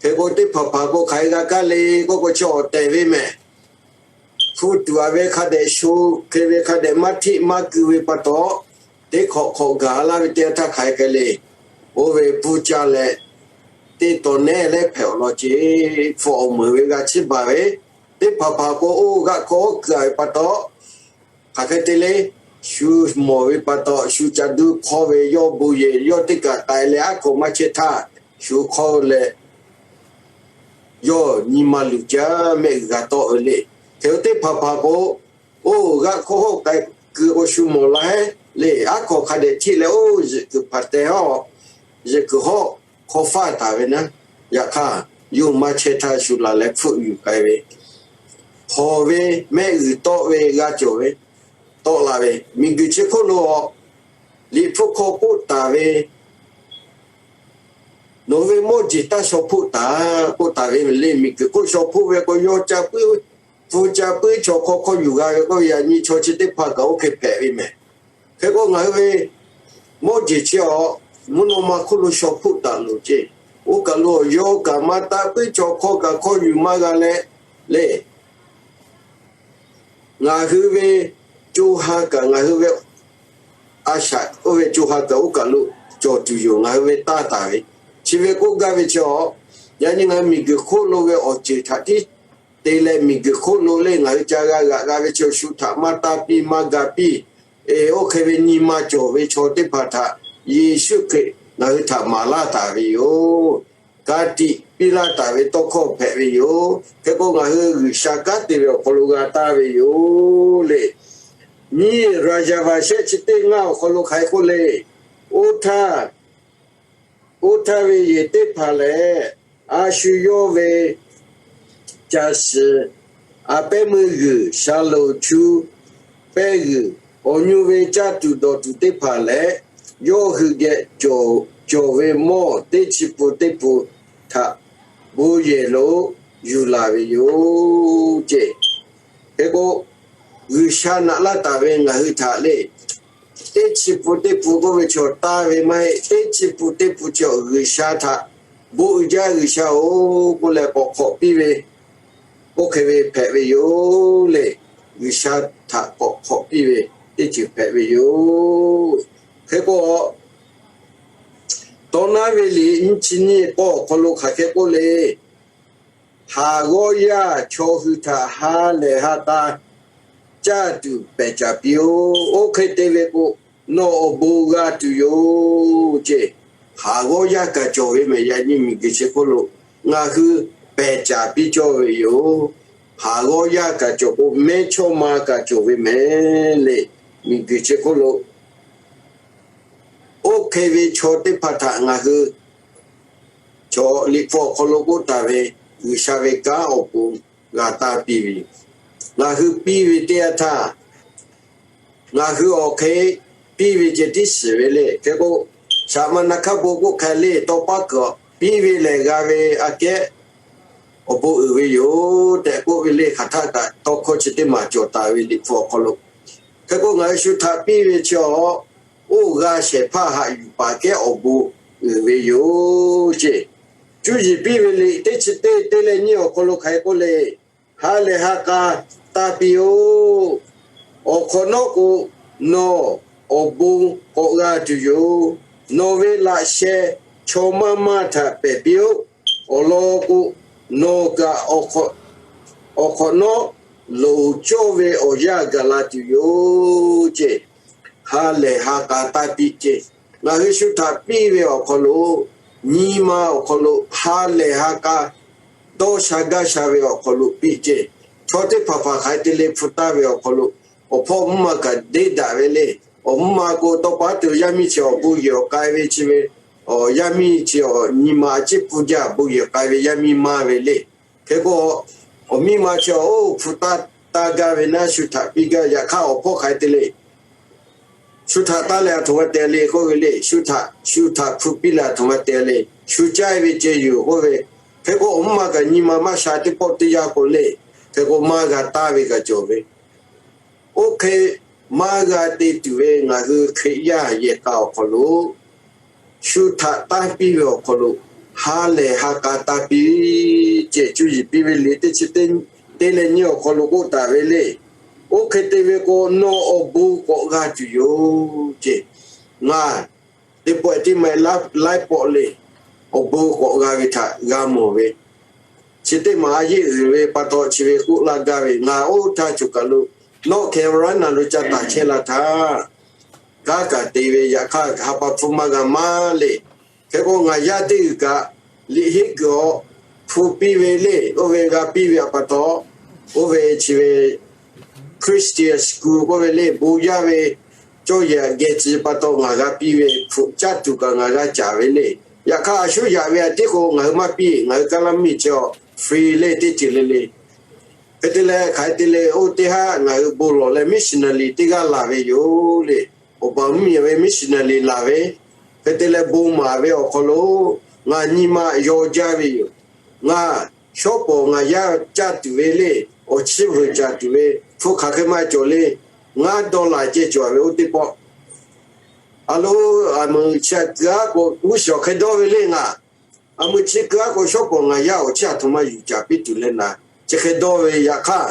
Hk'e k'o, teˇ hpaˍ hpaˍ k'o hk'aˬ hk'e g'a kaˇ le k'oˆ k'o, chi awˬ tehˬ ve mehˍ. Hpu tuˬ a ve hk'a dehꞈ sho, hk'e ve hk'a dehꞈ maˇ hteˆ maˇ keu ve pa taw, teˇ hk'awꞈ hk'awꞈ gaˬ laˇ ve teˇ yanˇ htaˇ hk'aˬ hk'e le. Oˇ ve hpu ca leh, teˇ taw nehˉ leh hpehꞈ awˬ lawn ceˇ. Hpu awˬ meunˍ ve g'a chiˇ baˬ ve, teˇ hpaˍ hpaˍ k'o, oˇ g'aˆ hkawˇ hawˉ keu a ve pa taw, hk'aˬ hk'e te le. Shu mawˬ ve pa taw, shu ca duˇ hk'awˇ ve yawˇ bon yehˬ yawˇ teˇ kaꞈ k'ai leh, aˉ hkawꞈ maˇ chehˇ htaˇ, shu hk'awˇ leh yawˇ nyi ma luˬ jaˇ mehˆ g'a tawˆ ve le. Hk'e k'o, teˇ hpaˍ hpaˍ k'o, oˇ g'aˆ hkawˇ hawˉ k'ai keu k'o, shu mawˬ la heˉ le. Aˉ hkawꞈ hk'a dehꞈ hteˆ leh, oˇ yehˬ kuiˬ hpaˍ teh hawˉ, yehˬ kuiˬ hawˉ hk'aw faˇ taˍ ve naˉ. Yaꞈ hk'aˇ, yawˇ maˇ chehˇ htaˇ shu laˬ leh hpfuhˆ yuˬ k'ai ve, hawˬ ve, mehˆ g'uiˬ tawˆ ve g'a cawˬ ve, tawˆ la ve, miˬguiˬ chi hk'oˆ lo Liꞈ hpu hk'aw k'oˆ taˍ ve, nawˬ ve mawˇ jeˬ taˇ shaw hpoˆ taˍ k'oˆ taˍ ve le. Miˬguiˬ hk'oˆ shaw hpoˆ ve k'o, yaw ca puiˉ, hpu ca puiˉ, chaw hk'awˇ hk'awˇ yuˬ g'a ve k'oˆ ve, yaꞈ nyi chaw chi teˇ hpaˍ kaꞈ oˇ hk'e hpehꞈ ve mehˍ. Hk'e k'o, ngaˬ hui ve mawˇ jeˬ chi awˬ mvuhˇ naw ma hk'oˆ lo shaw hpoˆ taˍ loˬ ceˇ. Oˇ kaˬ lo yaw kaꞈ maˇ taˆ puiˉ, chaw hk'awˇ kaꞈ hk'awˇ yuˬ maˇ g'a leh le. Ngaˬ hui ve co ha kaꞈ, ngaˬ hui ve a shaꞈ oˇ ve co ha kaꞈ oˇ kaˬ lo cawˬ tuˬ yoˬ. Ngaˬ hui ve taˇ taˍ ve, chi ve k'oˆ gaˇ ve chi awˬ, yaꞈ nyi ngaˬ hui miˬguiˬ hk'oˆ lo ve awˬ ceuˬ htaꞈ tiˉ te leh, miˬguiˬ hk'oˆ lo le ngaˬ hui ca g'a g'aꞈ g'a ve chi awˬ, shu htaꞈ maˇ taˇ piˇ maˇ ga piˇ. Eˬ, oˇ hk'e ve nyi ma cawˬ ve chaw teˇ hpaˍ htaꞈ Yeˍsuˆ Hkriꞈ ngaˬ hui htaꞈ maˍ laˇ taˍ ve yoˬ. Ka tiꞈ piˇ laˇ taˍ ve tawˇ hkawˇ hpehꞈ ve yoˬ. Hk'e k'o, ngaˬ hui G'uiˬsha kanˉ te ve awˬ hk'aw lo g'a taˇ ve yoˬ le. Nyiˇ Raˍzaˍvaˍshehˆ chi teˇ ngaˇ awˬ hk'aw lo hk'aˬ hk'e k'oˆ le. Oˇ htaˇ, oˇ htaˇ ve yehˬ teˇ hpaˍ lehˬ, a shu yawˇ ve ca shiˍ, a pehˉ meuˇ g'uiˬ, shaˍlonˍ chu pehˇ g'uiˬ, awˬ nyu ve caˇ tuˬ dawˬ tuˬ teˇ hpaˍ leh, yawˇ hui geh cawˬ ve mawˇ teˇ chi pun teˇ pun htaꞈ bon yehˬ lo yuˬ laˬ ve yoˬ ceˇ. Hk'e k'o, G'uiˬsha naꞈ laˇ taˍ ve ngaˬ hui htaꞈ le, teˇ chi pun teˇ pun k'oˆ ve chaw taˇ ve maˇ heˆ. Teˇ chi pun teˇ pun chi awˬ G'uiˬsha htaꞈ bon uiˍ jaˇ G'uiˬsha-oˬ k'oˆ leh k'awꞈ hk'awꞈ piˇ ve, oˇ hk'e ve hpehꞈ ve yoˬ le. G'uiˬsha htaꞈ k'awꞈ hk'awꞈ piˇ ve teˇ ceuˬ hpehꞈ ve yoˬ. Hk'e k'o, Tawˇ naˉ ve liꞈ nyiˇ chi nyiˇ k'awˇ awˬ hk'aw lo hk'aˬ hk'e k'oˆ le. Haˍ g'awˇ yaˇ chaw hui htaꞈ ha lehˬ ha k'a caˇ tuˬ pehˬ caˍ piˇ-oˆ. Oˇ hk'e te ve k'o, nawˬ awˬ bon g'a tuˬ yoˬ ceˇ. Haˍ g'awˇ yaˇ kaꞈ cawˬ ve mehˍ. Yaꞈ nyi miˬguiˬ chi hk'oˆ lo ngaˬ hui pehˬ caˍ piˇ cawˇ ve yoˬ. Haˍ g'awˇ yaˇ kaꞈ cawˬ k'o, mehˇchawˇma kaꞈ cawˬ ve mehˍ le. Miˬguiˬ chi hk'oˆ lo oˇ hk'e ve chaw teˇ hpaˍ htaꞈ ngaˬ hui chaw Liꞈ hpu awˬ hk'aw lo k'oˆ taˍ ve G'uiˬsha ve kanˉ awˬ pon g'a taˇ piˇ ve yoˬ. Ngaˬ hui piˇ ve teˇ yanˇ htaˇ, ngaˬ hui awˬ hk'e piˇ ve ceh tiˉ shiˍ ve le. Hk'e k'o, shaꞈ ma na hk'aˇ bon k'oˆ hk'a le tawˇ paˉ kuiˬ piˇ ve lehˬ g'a ve aꞈ kehˉ awˬ bon uiˍ ve yoˬ tehꞈ k'oˆ ve le. Hk'aˬ htaˆ kaꞈ tawˇ hkawˇ chi teˇ maˬ cawˬ taˍ ve Liꞈ hpu awˬ hk'aw lo Hk'e k'o, ngaˬ hui shu htaꞈ piˇ ve chi awˬ, oˇ g'a shehˍ hpaˇ haꞈ yuˬ paˍ kehˉ awˬ bon uiˍ ve yoˬ ceˇ. Cuˇ yiˍ piˇ ve liꞈ teˇ chi teˇ teˇ leh nyiˇ awˬ hk'aw lo hk'aˬ hk'e k'oˆ le, Ha lehˬ ha k'a tanˇ piˇ-oˆ. Awˬ hk'awꞈ nawˉ k'o, nawˬ awˬ bon k'awꞈ g'a tuˬ yoˬ. Nawˬ ve laꞈ sheh chaw maˇ maˇ htaꞈ pehˬ piˇ-oˆ. Awˬ lawn k'o, nawˬ kaꞈ awˬ hk'awꞈ nawˉ loˍ cawˇ ve awˬ yanˇ gaˬ la tuˬ yoˬ ceˇ. Ha lehˬ ha k'a tanˇ piˇ ceˇ. Ngaˬ hui shu htaꞈ piˇ ve awˬ hk'aw lo, nyi ma awˬ hk'aw lo ha lehˬ ha k'a dawˇ sha gaˇ sha ve awˬ hk'aw lo piˇ ceˇ. Chaw teˇ hpaˍ hpaˍ hk'aˬ hk'e te le hpu taˇ ve awˬ hk'aw lo, awˬ hpawˇ mvuhˇ ma kaꞈ deˇ daꞈ ve le. Awˬ mvuhˇ ma k'o, tawˇ pa tuˬ yaˇ miˇ chi awˬ bon yehˬ awˬ k'ai ve chi ve, yaˇ miˇ chi awˬ nyi ma a ciˉ pfuhˇ jaˇ, bon yehˬ k'ai ve yaˇ miˇ maˇ ve le. Hk'e k'o, awˬ miˇ ma chi awˬ oˇ hpu taˇ taˇ gaˇ ve naˉ, shu htaꞈ piˇ gaˇ. Yaꞈ hk'aˇ, awˬ hpawˇ hk'aˬ hk'e te le, shu htaꞈ taˇ leh aˬ htoꞈ ma te le k'oˆ ve le. Shu htaꞈ, shu htaꞈ hpu piˇ leh aˬ htoꞈ ma te le. Shu caˇ ve ceh yoˬ k'oˆ ve. Hk'e k'o, awˬ mvuhˇ ma kaꞈ nyi ma maˇ sha teˇ pawˆ teˇ yanˇ k'o le. Hk'e k'o, maˇ g'a taˇ ve kaꞈ cawˬ ve. Oˇ hk'e maˇ g'a te tuˬ ve ngaˬ hui Hkriꞈ yaˇ yehˬ k'a awˬ hk'aw lo, shu htaꞈ tanˇ piˇ ve awˬ hk'aw lo, ha lehˬ ha k'a tanˇ piˇ ceˇ. Cuˇ yiˍ piˇ ve liꞈ teˇ chi teˇ leh nyiˇ awˬ hk'aw lo k'oˆ taˍ ve le. Oˇ hk'e te ve k'o, nawˬ awˬ bon k'awꞈ g'a tuˬ yoˬ ceˇ. Ngaˬ teˇ pawˆ tiˉ maˇ laiˉ pawˆ le, awˬ bon k'awꞈ g'a ve htaꞈ g'a mawˬ ve. Chi teˇ maˬ a yeˆ uiˍ ve pa taw chi ve k'oˆ laˇ gaˇ ve, ngaˬ oˇ htaˇ choˬ kaˬ lo North Carolina lo ca taˍ chehˇ la htaˇ, kanˉ kaꞈ te ve, yaꞈ hk'aˇ ha pa hpfuhˇ maˇ g'a maˇ le. Hk'e k'o, ngaˬ yaˇ teˇ g'uiˬ kaꞈ liꞈ henˉ kuiˬ awˬ hpu piˇ ve le. Oˇ ve g'a piˇ ve pa taw, oˇ ve chi ve Christian school k'oˆ ve le, bon yaˇ ve cawˇ yehˬ geh tcuh pa taw ngaˬ g'a piˇ ve, hpu caˇ tuˬ kaꞈ ngaˬ g'a caˍ ve le. Yaꞈ hk'aˇ, a shuˉ yaꞈ ve a tiˉ k'o ngaˬ hui maˇ piˇ. Ngaˬ hui Kaˉlaˇ miˇ chi awˬ free le, teˇ ceuˬ le le. Hk'e te leh hk'aˬ hk'e te le, oˇ teˇ haˉ ngaˬ hui bon lawˬ leh missionary teˇ g'aˇ laˬ ve yoˬ le. Awˬ baˬ mvuhˇmiˬ ve missionary laˬ ve. Hk'e te leh bon maˍ ve awˬ hk'aw lo ngaˬ nyi ma yaw jaˇ ve yoˬ. Ngaˬ shawˉ pawˍ ngaˬ yaˇ caˇ tuˬ ve le, awˬ chiˇ vuiˬ caˍ tuˬ ve hpu hk'aˬ hk'e maˇ cawˬ le. Ngaˇ dollar ceh cawˬ ve oˇ teˇ pawˆ. A lo, aˬ meuꞈ chi a kuiˬ aˉ k'o g'uˇ suhˍ awˬ hk'e dawˇ ve le ngaˬ. Aˬ meuꞈ chi kuiˬ aˉ k'o shawˉ pawˍ ngaˬ yaˇ awˬ chiˇ aˬ htoꞈ ma yuˬ caˍ piˇ tuˬ leh naˍ, chi hk'e dawˇ ve. Yaꞈ hk'aˇ,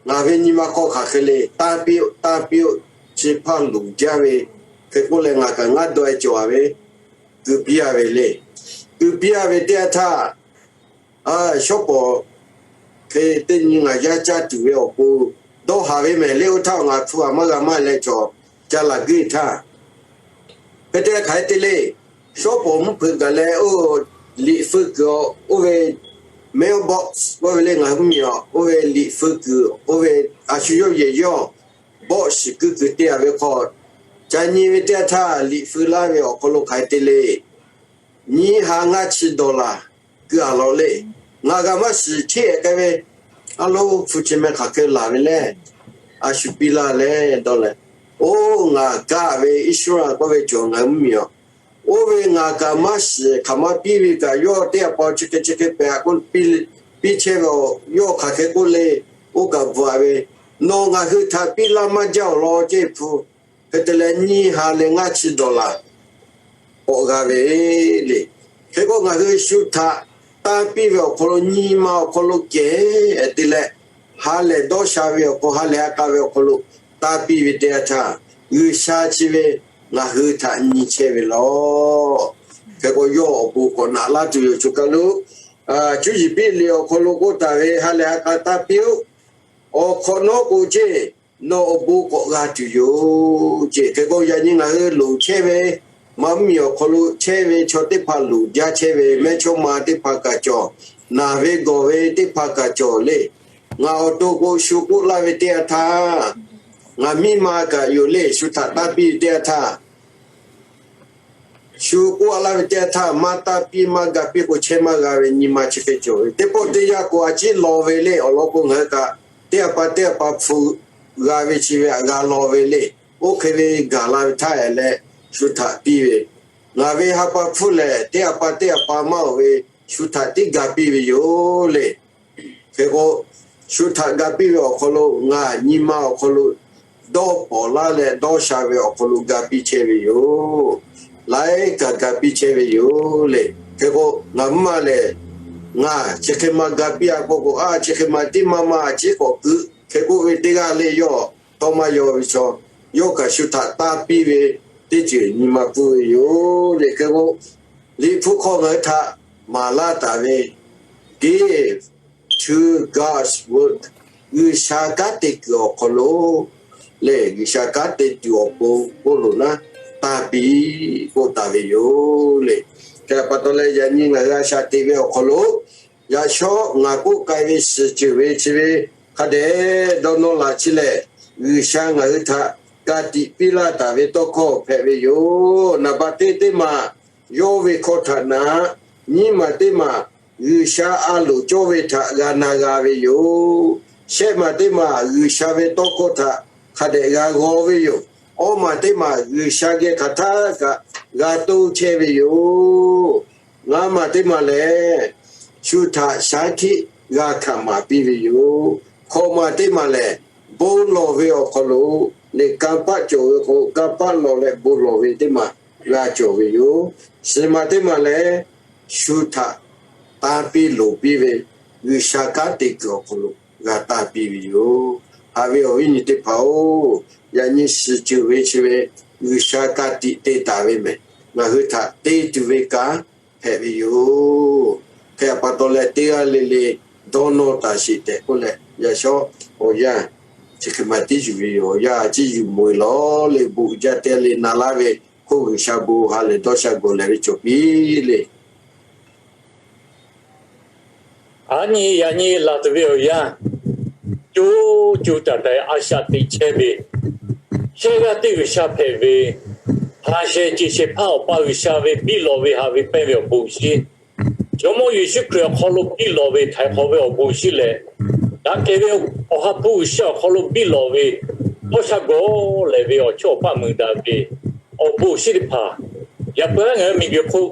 ngaˬ ve nyi ma hk'aw hk'aˬ hk'e le, tanˇ piˇ-oˆ, tanˇ piˇ-oˆ, chi hpaˇ luˬ jaˇ ve. Hk'e k'oˆ leh ngaˬ kaꞈ ngaˇ daw e cawˬ a ve, kuˬ piˇ a ve le. Kuˬ piˇ a ve teˇ yanˇ htaˇ, shawˉ pawˍ hk'e teˇ nyi ngaˬ yaˇ caˇ tuˬ ve awˬ pon dawˇ haˍ ve mehˍ le. Oˇ htaˇ ngaˬ hpu aˬ maˇ g'a maˇ leh cawˬ, ca laˬ guiˇ htaˇ, hk'e te hk'aˬ hk'e te le, shawˉ pawˍ mvuhˇ hpeuꞈ gaˬ leh oˇ liꞈ feu kuiˬ oˇ ve mailbox k'oˆ ve le ngaˬ hui mvuhˇmiˬ a, oˇ ve liꞈ feu kuiˬ oˇ ve a shu yawˇ yehˬ yawˇ bawˆ shiˍ kuiˬ kuiˬ te a ve hk'aw, ca nyi ve teˇ yanˇ htaˇ liꞈ feu laˇ ve awˬ hk'aw lo hk'aˬ hk'e te le, nyiˇ ha ngaˇ chi dollar kuiˬ a law le. Ngaˬ g'a maˇ shiˍ cheˇ k'ai ve, a lo hpu chi meh hk'aˬ hk'e laˬ ve le, a shu piˇ laˇ le dawˇ leh, oˇ ngaˬ kaˇ ve insurance k'oˆ ve cawˬ ngaˬ hui mvuhˇmiˬ a. Oˇ ve ngaˬ kaꞈ maˇ shiˍ hk'aˬ ma piˇ ve kaꞈ yawˇ teˇ a pa chi hk'e chi hk'e pehꞈ a k'oˆ piˇ chehˇ ve, yawˇ hk'aˬ hk'e k'oˆ le. Oˇ kaꞈ bvuhꞈ a ve, nawˬ ngaˬ hui htaꞈ piˇ laˇ maˇ jaˇ awˬ lawn ceˇ hpu, hk'e te leh nyiˇ ha leh ngaˇ chi dollar k'awꞈ g'a ve le. Hk'e k'o ngaˬ hui shu htaꞈ tanˇ piˇ ve awˬ hk'aw lo nyi ma awˬ hk'aw lo kehˬ te leh, ha lehˬ dawˇ sha ve awˬ hk'aw, ha lehˬ ha k'a ve awˬ hk'aw lo tanˇ piˇ ve teˇ yanˇ htaˇ, G'uiˬsha chi ve ngaˬ hui htaꞈ nyi chehˇ ve law. Hk'e k'o yawˇ awˬ bon k'awꞈ naꞈ laˇ tuˬ yoˬ. Choˬ kaˬ lo cuˇ yiˍ piˇ liꞈ awˬ hk'aw lo k'oˆ taˍ ve, Ha lehˬ ha k'a tanˇ piˇ-oˆ. Awˬ hk'awꞈ nawˉ k'o ceˇ, nawˬ awˬ bon k'awꞈ g'a tuˬ yoˬ ceˇ. Hk'e k'o yaꞈ nyi ngaˬ hui loˍ chehˇ ve, maˇ mvuhˇmiˬ awˬ hk'aw lo chehˇ ve chaw teˇ hpaˍ loˍ jaˇ chehˇ ve, mehˇchawˇma teˇ hpaˍ kaꞈ cawˬ, naˬ ve gawˬ ve teˇ hpaˍ kaꞈ cawˬ le. Ngaˬ awˬ to k'o shu k'oˆ laˇ ve teˇ yanˇ htaˇ, ngaˬ miˇ ma kaꞈ yoˬ le, shu htaꞈ tanˇ piˇ ve teˇ yanˇ htaˇ, shu k'oˆ a laˇ ve teˇ yanˇ htaˇ, maˇ tanˇ piˇ maˇ ga piˇ k'o chehˇ maˇ g'a ve nyi ma chi hk'e cawˬ ve. Teˇ pawˆ teˇ yanˇ k'o a ciˉ law ve le. Awˬ lawn k'o ngaˬ hui kaꞈ teˇ a pa teˇ a pa hpu g'a ve chi ve aꞈ g'a law ve le. Oˇ hk'e ve gaˬ la ve htaˇ leh shu htaꞈ piˇ ve, ngaˬ ve ha pa hpfuhˇ lehˬ teˇ a pa teˇ a pa maˇ oˬ ve, shu htaꞈ tiˉ ga piˇ ve yoˬ le. Hk'e k'o, shu htaꞈ ga piˇ ve awˬ hk'aw lo ngaˬ nyi ma awˬ hk'aw lo dawˇ pawnˍ laˇ leh dawˇ sha ve awˬ hk'aw lo ga piˇ chehˇ ve yoˬ. Laiˉ kaꞈ ga piˇ chehˇ ve yoˬ le. Hk'e k'o, ngaˬ mvuhˇ ma lehˬ, ngaˬ chi hk'e ma ga piˇ a k'oˆ k'o, a chi hk'e ma tiˉ maˇ maˇ a ciˉ k'awꞈ keu hk'e k'oˆ ve teˇ g'aˇ le, yawˇ tawˇ maˇ yaw ve chaw, yawˇ kaꞈ shu htaꞈ tanˇ piˇ ve teˇ ceuˬ nyi ma pfuhˇ ve yoˬ le. Hk'e k'o, Liꞈ hpu hk'aw ngaˬ hui htaꞈ maˍ laˇ taˍ ve, Give to God's work, G'uiˬsha kanˉ te kuiˬ awˬ hk'aw lo lehˬ, G'uiˬsha kanˉ te tuˬ awˬ pon k'oˆ lo naˉ, tanˇ piˇ k'oˆ taˍ ve yoˬ le. Hk'e pa taw leh, yaꞈ nyi ngaˬ hui a shaꞈ teꞈ ve awˬ hk'aw lo, yaꞈ shawˉ ngaˬ k'oˆ k'ai ve suhˍ ceuˬ ve chi ve hk'a dehꞈ dawˇ nawˇ laꞈ chehˇ leh, G'uiˬsha ngaˬ hui htaꞈ ka tiꞈ piˇ laˇ taˍ ve tawˇ hkawˇ hpehꞈ ve yoˬ. Naˍ baꞈ teˇ teˇ maˬ yawˇ ve hkawˇ htaꞈ na, nyiˇ maˬ teˇ maˬ G'uiˬsha a loˍ cawˇ ve htaꞈ g'a na g'a ve yoˬ. Shehˆ maˬ teˇ maˬ G'uiˬsha ve tawˇ hkawˇ htaꞈ hk'a dehꞈ g'a g'aw ve yoˬ. Awˇ maˬ teˇ maˬ G'uiˬsha geh hk'aˬ htaˆ kaꞈ g'a toˇ chehˇ ve yoˬ. Ngaˇ maˬ teˇ maˬ lehˬ, shu htaꞈ shaˉ hkiˆ g'a hkanˍ maˍ piˇ ve yoˬ. Hkawꞈ maˬ teˇ maˬ lehˬ, bon lawˬ ve awˬ hk'aw lo lehˬ, kanˇ paˆ cawˬ ve k'o, kanˇ paˆ lawˬ leh bon lawˬ ve teˇ maˬ g'a cawˬ ve yoˬ. Suhˍ maˬ teˇ maˬ lehˬ, shu htaꞈ tanˇ piˇ loˍ piˇ ve G'uiˬsha kanˉ te kuiˬ awˬ hk'aw lo g'a tanˇ piˇ ve yoˬ. Haꞈ ve awˬ viˉ nyi teˇ hpaˍ-oˬ, yaꞈ nyi suhˍ ceuˬ ve chi ve G'uiˬsha ka tiꞈ te taˍ ve mehˬ, ngaˬ hui htaꞈ te tuˬ ve kanˉ hpehꞈ ve yoˬ. Hk'e pa taw leh, teˇ g'aˇ le le dawˇ nawˇ taˍ sheˍ tehꞈ k'oˆ leh, yaꞈ shawˉ awˬ yanˇ chi hk'e ma tiˉ yuˬ ve yoˬ. Awˬ yanˇ chi yuˬ mawˬ e lawˬ le, bon uiˍ jaˇ teˇ g'aˇ le na laˇ ve, hk'oˆ G'uiˬsha bon ha lehˬ dawˇ sha gawˬ lehˬ ve cawˬ piˇ le. Aˬ nyi yaꞈ nyi laˬ tuˬ ve awˬ yanˇ, co co taiˍ taiˍ a shaꞈ teꞈ chehˇ ve, shehˆ g'aˇ teˇ G'uiˬsha hpehꞈ ve, ha sheh ce sheh hpaˇ Awˬ pa G'uiˬsha ve biˇ lawˬ ve haꞈ ve pehnˇ ve awˬ bon shinˉ, Jawˇmawˇ Yeˍsuˆ Hkriꞈ awˬ hk'aw lo biˇ lawˬ ve htaiˍ hk'awꞈ ve awˬ bon shinˉ leh, daꞈ kehˬ ve Awˬ ha hpu G'uiˬsha awˬ hk'aw lo biˇ lawˬ ve dawˇ sha gawˬ lehˬ ve awˬ chawˇ awˬ paˆ mui daꞈ ve awˬ bon shinˉ teˇ hpaˍ, yaꞈ puiˉ haˉ ngaˬ hui miˬguiˬ hk'oˆ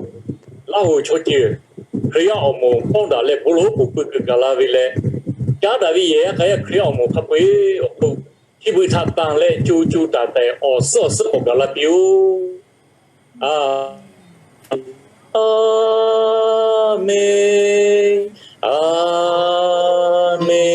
Laˇ hoˍ chaw ceuˬ Hkriꞈ yaˇ awˬ moˍ pawˇ daꞈ leh bon lawˬ oˉ k'oˍ pui kuiˬ gaˬ la ve leh, caˉ daꞈ ve yehˬ yaˇ k'a yaˇ Hkriꞈ yaˇ awˬ moˍ hk'a peu-eˬ awˬ hk'oˆ, chi beuꞈ htaꞈ tanˬ leh co co taiˍ taiˍ awˬ suhˉ awˬ suhˉ k'awꞈ gaˬ la piˇ-oˆ. A, a menˍ, a menˍ.